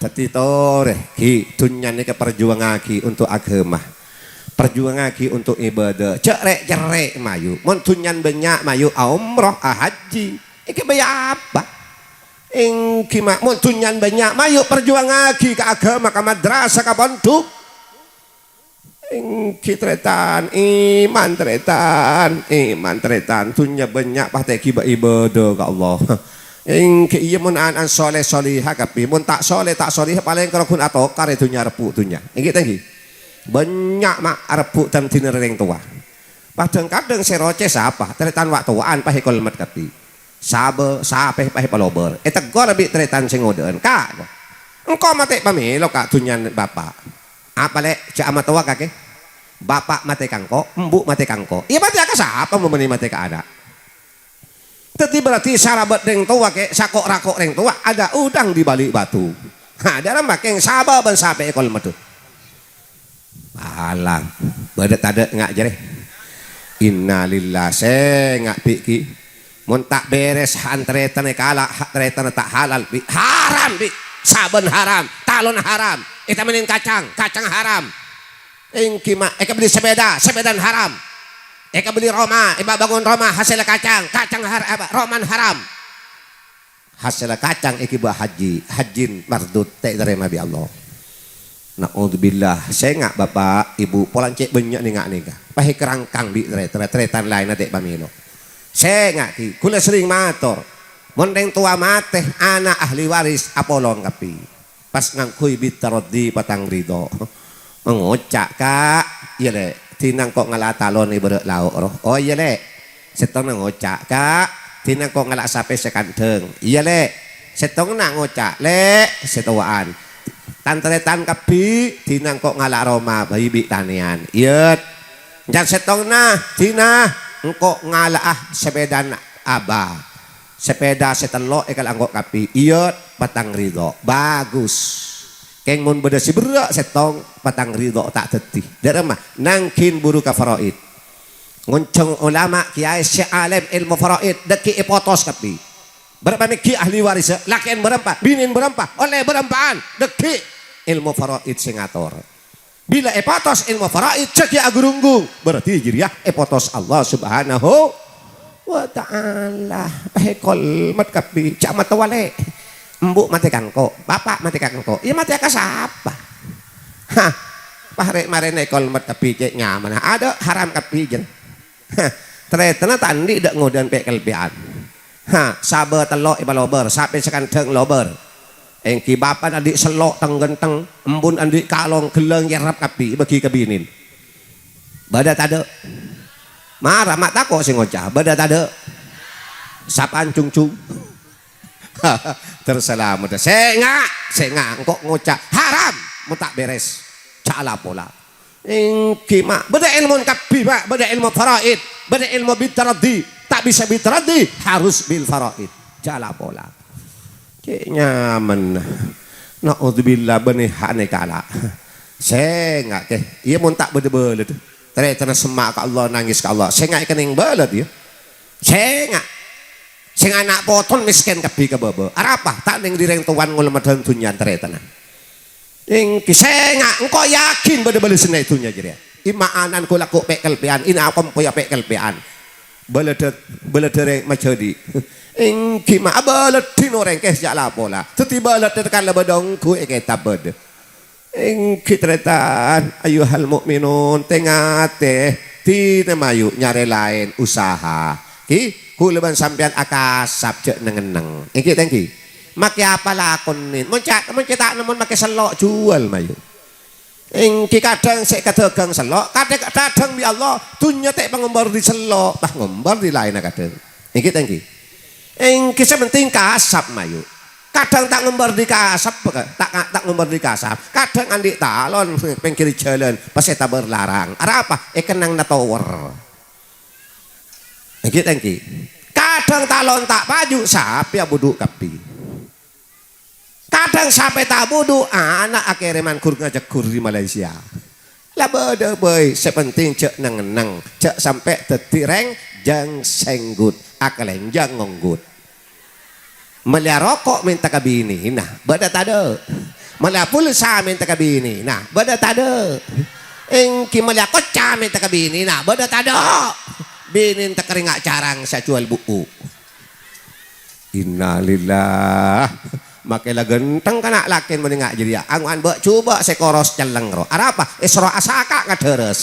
Dhâddhi torè, ghi, dhunnya nèka parjuwângaghi untuk aghâma. Parjuwângaghi untuk ibadah. Jhâ' rè'-cerrè' mayu. Mon dhunnyana bânnya' mayu aomroh, ahajji. Èkabâjâ apa? Èngghi, ma', mon dhunnyana bânnya' mayu parjuwângaghi ka aghâma, ka madrasah, ka pondhuk. Èngghi tarètan, iman tarètan, iman tarètan. Dhunnya bânnya' patè ghi' bâ-, ibadah ka Allah. Èngghi iyâ mon an-, an-, soleh solihah kabbhi. Mon ta' soleh, ta' solihah, palèng karo ghun atokar è dhunnya, arebbhu' dhunnya. Èngghi ta' èngghi? Bânnya', ma', arebbhu' dândhina rèng towa. Kadhâng-kadhâng sè rocè sapa? Tarètan wa'-towa'an pas èkolmet kabbhi. Sabâ, sapè pas èpalobâr. Èteggor bi' tarètan sè ngodâ'ân, "Ka', engko' matè pamèlo, Ka', dhunnyana Bapa'." "Apa, Lè'? Jhâ' amatowa kakè. Bapa' matè ka engko', embu' matè ka engko'." "Iyâ, matèya ka sapa mon bânnè matè ka ana'?" Dhâddhi berarti sara bâ' rèng towa, Kè, sako'-rako' rèng towa, ada udang di balik batu. Ha, dâ'remma kèng sabâ bân sapè èkolmet. Alang, bâdâ tadâ' nga' jârèya? Innalillah, sènga' bi' ghi. Mon ta' bherres, ha' tarètanna kala', ha' tarètanna ta' halal, bi', haram, bi', sabân haram, talon haram, ètamanè kacang, kacang haram. Èngghi, ma', èkabelli sepeda, sepedana haram. Èkabelli roma, èbâbângon roma hasèlla kacang, kacang har-, apa, romana haram. Hasèlla kacang èghibâ hajji, hajjina mardud, ta' ètarèma bi' Allah. Na'udzubillah, sènga' Bapa', Ibu, polana cè' bânnya' nènga' nèka. Pas èkarangkang bi' tarè-, tarè-, tarètan laènna ta' pamèlo. Sènga' ghi, kaulâ serrèng mator, mon rèng towa matè, ana' ahli waris apolong kabbhi. Pas ngangghuy bitaraddi patang ridho. Ngoca', "Ka', iyâ, Lè', dina engko' ngala'a talon è bârâ' lao' ro." "Oh, iyâ, Lè'." Sèttongnga ngoca', "Ka', dina engko' ngala'a sapè sè kandhâng." "Iyâ, Lè'." Sèttongnga ngoca', "Lè'," sè towa'an, "tan-tarètan kabbhi, dina engko' ngala'a roma bhâi bi' tanèyan." "Iyâ." Can sèttongnga, "Dina engko' ngala'a sepedana Aba." Sepeda sè tello' èkala engko' kabbhi. Iyâ, patang ridho. Bagus. Kèng mon bâdâ sè berrâ' sèttong, patang ridho ta' dhâddhi. Dâ'remma, nangghing buru ka faraid. Ngonjhâng ulama, kiyaè sè alèm èlmo faraid, dhâggi' èpotos kabbhi. Bârâmpa mèghi ahli warissa, lakè'en bârâmpa, binèn bârâmpa, ollè bârâmpa'an, dhâggi' èlmo faraid sè ngator. Bilâ èpotos èlmo faraid, jhâ' ghi' agurunggung, berarti jârèya èpotos Allah Subhanahu wa Ta'ala. Pas èkolmet kabbhi, jhâ' matowa, Lè'. Embu' matè ka engko', Bapa' matè ka engko'. Iyâ, matèya ka sapa? Hah, pas rè'-marèna èkolmet kabbhi cè' nyamana. Adâ', haram kabbhi, jân. Hah, tarètanna ta' andi' dâ' ngodâ'ân pè'-kalpèyan. Ha, sabâ tello' èpalobâr, sapè sè kandhâng lobâr. Èngghi bapa'na andi' sello' teng-ghânteng, embu'na andi' kalong ghellâng nyerrep kabbhi èbâghi ka binèn. Bâdâ tadâ'? Mara, ma' tako' sè ngoca', bâdâ tadâ'? Sapa'an cung-cung? Terserah, sènga', sènga', engko' ngoca' haram, mon ta' bherres. Jhâ' la-pola. Èngghi, ma'. Bâdâ èlmona kabbhi, ma'. Bâdâ èlmo faraid, bâdâ èlmo bitaraddi. Ta' bisa bitaraddi, harus bil faraid. Jhâ' la-pola. Cè' nyamana. Na'udzubillah, bânnè ha' nèka la. Sènga', Kè. Iyâ, mon ta' bâdâ bâlât. Tarètanna semma' ka Allah, nangès ka Allah. Sènga' èkennèng bâlât, iyâ. Sènga'. Sènga' ana' poton mèskèn kabbhi ka bâbâ. Arapa? Ta' nèng dhi rèng towana ngolomèdhân dhunnya tarètanna. Èngghi sènga', engko' yakin bâdâ bâlessanna è dhunnya jârèya. Ima'anan ko-, lako pè'-kalpèyan, ina kompoya pè'-kalpèyan. Bâlâdhâ-, bâlâdhâ rèng majhâdi'. Èngghi ma' abâlâddhin orèng kè jhâ' la-pola. Dhâddhi bâlâddhâ kala bâdâ ongghu è kètab bâdâ. Èngghi tarètan, ayyuhal mu'minun, tè-ngatè, dina mayu nyarè laèn usaha. Ki, kaulâ bân sampèyan akasap jhâ' neng-enneng. Ènggi ta' ènggi? Makè apa lakonè? Mon ca-, mon cè' ta' nemmo makè sello' juwâl, mayu. Ènggi kadhâng sè èkadhâghâng sello', kadhâng, kadhâng bi' Allah, dhunnya ta' èpangombâr dâri sello', pas ngombâr dâri laènna kadhâng. Ènggi ta' ènggi? Ènggi sè penting kasap, mayu. Kadhâng ta' ngombâr dâri kasap, ta', ta' ngombâr dâri kasap. Kadhâng andi' talon pèngghir jhâlân, pas ètabâr larang. Arapa? Èkennengnga tower. Ènggi ta' ènggi? Kadhâng talon ta' paju, sapè abudhu' kabbhi. Kadhâng sapè ta' abudhu', ana' akèrèman ghur ngajhâghur dâri Malaysia. La bâdâ bhâi, sè penting jhâ' neng-enneng, jhâ' sampè' dhâddhi rèng jhâng sènggut, akalènjhâng ngonggut. Mellèya roko' mènta ka binèna, bâdâ tadâ'? Mellèya pulsa mènta ka binèna, bâdâ tadâ'? Ènggi mellèya kocca mènta ka binèna, bâdâ tadâ'? Binèna tèkèrèngnga carang sè ajhuwâl bu'u. Innalillah. Makè la ghântheng kana' lakèn mon ènga' jârèya. Ango'an bâ' jhubâ' sè koros cellèng ro. Arapa? Èsoro asaka' ngadhârâs.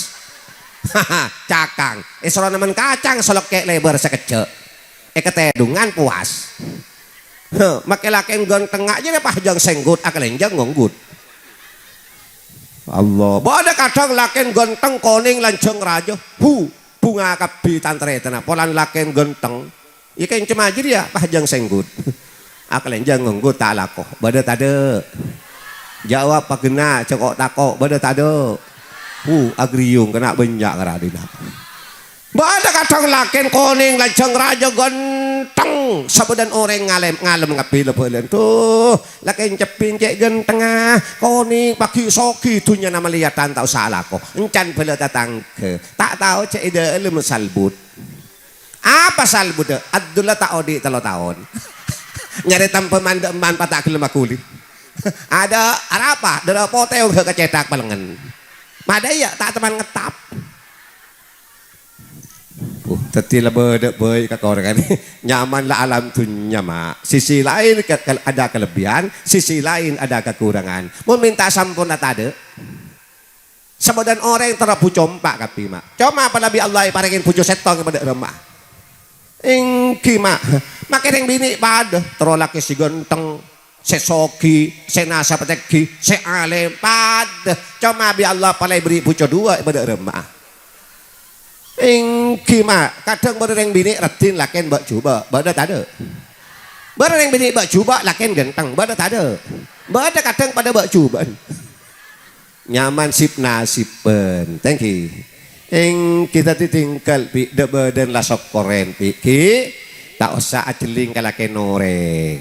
Cakang. Èsoro nemmen kacang salokkè' lèbâr sakejjhâ'. Èkatèdungan puwas. Heh, makè lakèn ghântheng nga' jârèya pajhâng sènggut, akalènjhâng ngonggut. Allah. Bâdâ kadhâng lakèn ghântheng konèng lanjhâng rajâ. Hu, bhunga kabbhi tan-tarètanna. Polana lakèn ghântheng. Iyâ kèng coma jârèya, pajhâng sènggut. Akalènjhâng ngonggut ta' alako. Bâdâ tadâ'? Jâwâb paghenna, jhâ' ko'-tako'. Bâdâ tadâ'? Hu, agriyung, kèna bânnya' ngara dina. Bâdâ kadhâng lakèn konèng lanjhâng rajâ ghântheng. Sabâdhân orèng ngalem, ngalem ngabbhi la-bhâlân. Duh, lakèn cebbhing cè' ghânthengnga. Konèng paghi' soghi dhunnyana malèyadhân ta' osa alako. Èncan bhâlâ tatangghâ. Ta' tao jâ' è dâlem salbut. Apa salbudda? Abdullah ta' odi' tello taon. Nyarè tempa mandâ' emman pa ta' ghellem aghuli. Adâ' arapa? Dârâ potè ongghâ kacèthak palengngen. Padâ iyâ, ta' temman ngettap. Uh, dhâddhi la bâdâ bhâi kakorèngan. Nyaman la alam dhunnya, Ma'. Sisi laèn ke-, ke-, ada kelebihan, sisi laèn ada kekurangan. Mon mènta samporna tadâ'. Sabâdhân orèng terro bhuco empa' kabbhi, Ma'. Coma pala bi' Allah èparèngè bhuco sèttong padâ râmma'a. Ènggi, Ma'. Makè rèng binè' padâ, terro lakè sè ghântheng, sè soghi, sè nasabâ tèngghi, sè alèm, padâ. Coma bi' Allah pala èberri' bhuco duwâ' padâ râmma'a. Ènggi, Ma'. Kadhâng bâdâ rèng binè' raddhin lakèn bâ' jhubâ', bâdâ tadâ'? Bâdâ rèng binè' bâ' jhubâ' lakèn ghântheng, bâdâ tadâ'? Bâdâ kadhâng padâ bâ' jhubâ'ân. Nyaman sip-nasibbhân. Thank you. Ènggi dhâddhi tinggal, Pi', dhâ-, bâdân la sokkorèn, Pi', ghi. Ta' osa ajhelling ka lakèn orèng.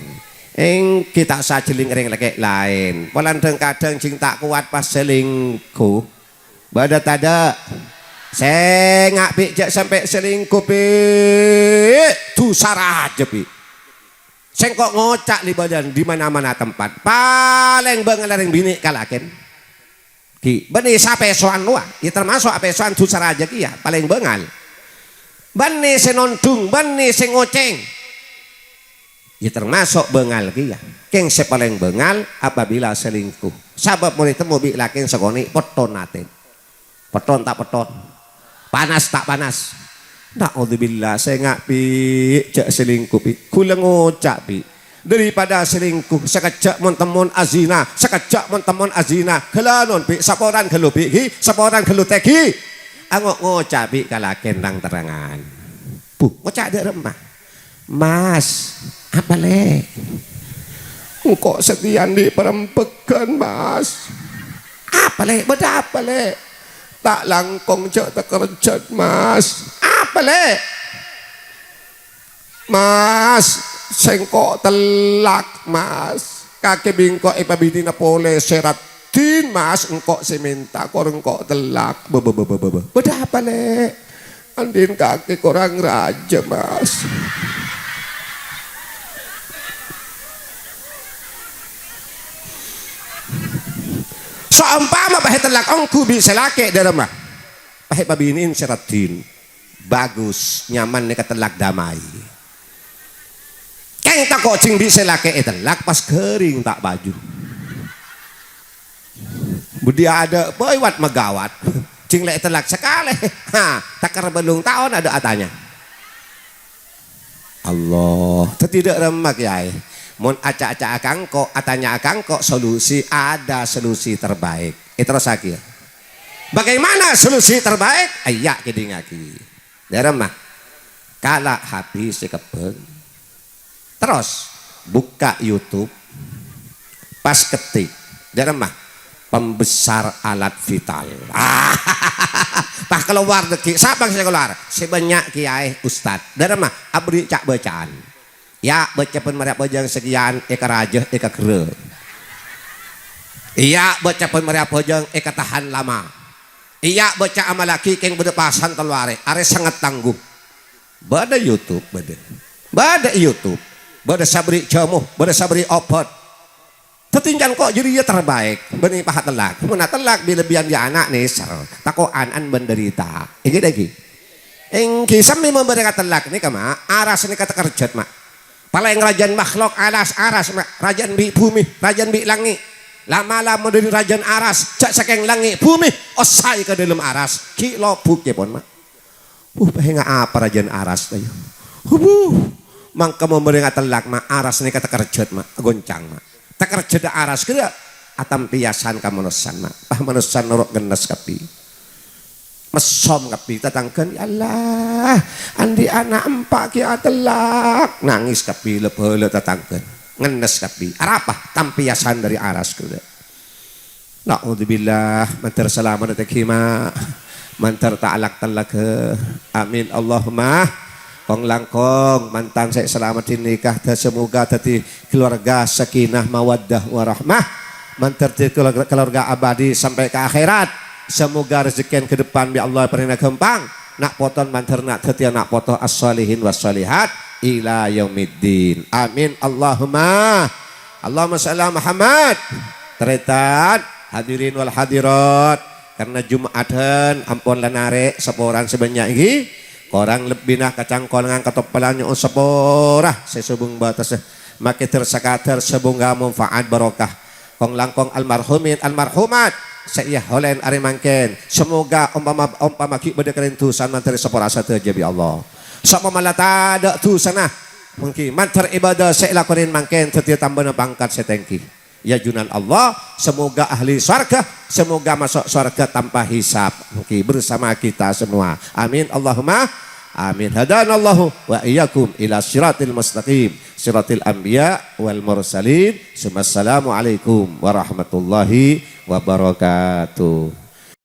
Ènggi ta' osa ajhelling rèng lakè' laèn. Polana dhâng-kadhâng jhing ta' kowat pas selingkuh. Bâdâ tadâ'? Sènga', Pi', jhâ' sampè' selingkuh, Pi'. Dhusa rajâ, Pi'. Sèngko' ngoca' li bâdân di mana-mana tempat. Palèng bângal rèng binè' ka lakèn. Ghi, bânnè sè apèsowan rowa, iyâ tamaso' apèsowan dhusa rajâ kèya, palèng bângal. Bânnè sè nondhung, bânnè sè ngocèng, iyâ tamaso' bângal kèya. Kèng sè palèng bângal apabila selingkuh. Sabâb mon ètemmo bi' lakèn sakonè', pètton atèn. Pètton ta' pètton? Panas ta' panas? Na'udzubillah, sènga', Pi', jhâ' selingkuh, Pi'. Ghulâ ngoca', Pi'. Daripada selingkuh, sakejjhâ' mon-temmon azina, sakejjhâ' mon-temmon azina. Ghâlânon, Pi', saporana ghâllu, Pi', ghi, saporana ghâllu tèngghi. Ango' ngoca', Pi', ka lakèn rang-terrangan. Bu, ngoca' dâ' remma. "Mas, apa, Lè'?" "Engko' satèya andi' parembhâghân, Mas." "Apa, Lè'? Bâdâ apa, Lè'?" "Ta' langkong jhâ' takerjhâ'ân, Mas." "Apa, Lè'?" "Mas, sèngko' tellak, Mas. Kakè bi' engko' èpabinèna polè sè raddhin, Mas. Engko' sè mènta, kor engko' tellak." "Bâ, bâ, bâ, bâ, bâ, bâ. Bâdâ apa, Lè'?" "Andi'na kakè korang rajâ, Mas." Saompama pas ètellak ongghu bi' sè lakè' dâ' remma, pas èpabinèn sè raddhin. Bagus, nyaman nèka tellak damai. Kèng tako' jhing bi' sè lakè' ètellak pas ghâring ta' paju. Budi adâ' bâi wat magawat. Jhing lè' ètellak sakalè. Ha, takèr bâllung taon adâ' atanya. Allah. Dhâddhi dâ' remma, Kèyaè. Mon aca'-aca'a ka engko', atanya'a ka engko' solusi, ada solusi terbaik. Èterrossaghi, ya. Bagaimana solusi terbaik? Iyâ, kèdingngaghi. Dâ' remma. Kala' HP sè kebbhâng. Terros, bukka' YouTube. Pas ketik. Dâ' remma. Pembesar alat vital. Pas kalowar dâgghi', sapa sè kalowar? Sè bânnya' kèyaè ustad. Dâ' remma, aberri' ca'-bâcaan. Iyâ, bâca pon marè abhâjâng sakèyan èkarajâ, èkaghârâ. Iyâ, bâca pon marè abhâjâng èkatahan lama. Iyâ, bâca amallaghi kèng bâdâ pasan tello arè, arè sanget tanggu. Bâdâ YouTube, bâdâ. Bâdâ YouTube. Bâdâ sè aberri' jhâmo, bâdâ sè aberri' obhât. Dhâddhi, can ko' jârèya terbaik, bânnè pas atellak. Mon atellak, bi-, lebbiyân bi' ana' nèser, tako' ana'na bân dârita. Èngghi, dâ' èngghi? Èngghi, sami mon bâdâ atellak nèka, Ma', aras nèka takerjhât, Ma'. Palèng rajâna makhluk aras, aras, Ma', rajâna bi' bhumè, rajâna bi' langngè'. La'-mala' mon dâri rajâna aras, jhâ' sakèng langngè' bhumè, ossay ka dâlem aras, ghi' lobuk, ya pon, Ma'. Uh, pèhèngnga apa rajâna aras, ayo. Hubuh. Mangka mon bâdâ atellak, Ma', aras nèka takerjhât, Ma', agoncang, Ma'. Takerjhâdhâ aras ghârâ atampèyasan ka manossana, Ma'. Pas manossa noro' ngennes kabbhi. Messom kabbhi tatangghâna, "Ya Allah, andi' ana' empa' ghi' atellak." Nangès kabbhi la-bhâlâ tatangghâna. Ngennes kabbhi. Arapa? Tampèyasan dâri aras ghârâ. Na'udzubillah, mandhâr salamet èngghi, Ma'. Mandhâr ta' alak-tellak. Amin, Allahumma. Kong-langkong, mantan sè salamet dinikah, dâ-, semoga dhâddhi keluarga sakinah, mawaddah, warahmah. Mandhâr dhâddhi keluarga, keluarga abadi sampè' ka akhèrat. Semoga rejekkèna ke depan bi' Allah parèngana ghâmpang. Na' potona mandhâr na' dhâddhiyâ na' poto as-solihin was-solihat ila yaumiddin. Amin, Allahumma. Allahumma shalli ala Muhammad. Tarètan, hadirin wal hadirat, karna Jum'adhân ampon la narè' saporana sè bânnya' èngghi. Korang lebbina kacangkolangan katoppalan nyo'on sapora sè sobung bâtessa. Makèdâr sakadâr, semoga manfaat barokah. Kong-langkong almarhumin, almarhumat sè èyaholèn arè mangkèn. Semoga ompama, ompama ghi' bâdâ karèng dusana mandhâr èsapora sadhâjâ bi' Allah. Saompama la tadâ' dusana, èngghi, mandhâr ibadah sè èlakonè mangkèn dhâddhiyâ tambâna pangkat sè tèngghi. È ajunan Allah, semoga ahli sowarga, semoga maso' sowarga tanpa hisab. Èngghi, bersama kita semua. Amin, Allahumma amin. Hadanallahu wa iyyakum ila siratil mustaqim, siratil anbiya wal mursalin. Summa assalamu alaikum warahmatullahi wabarakatuh.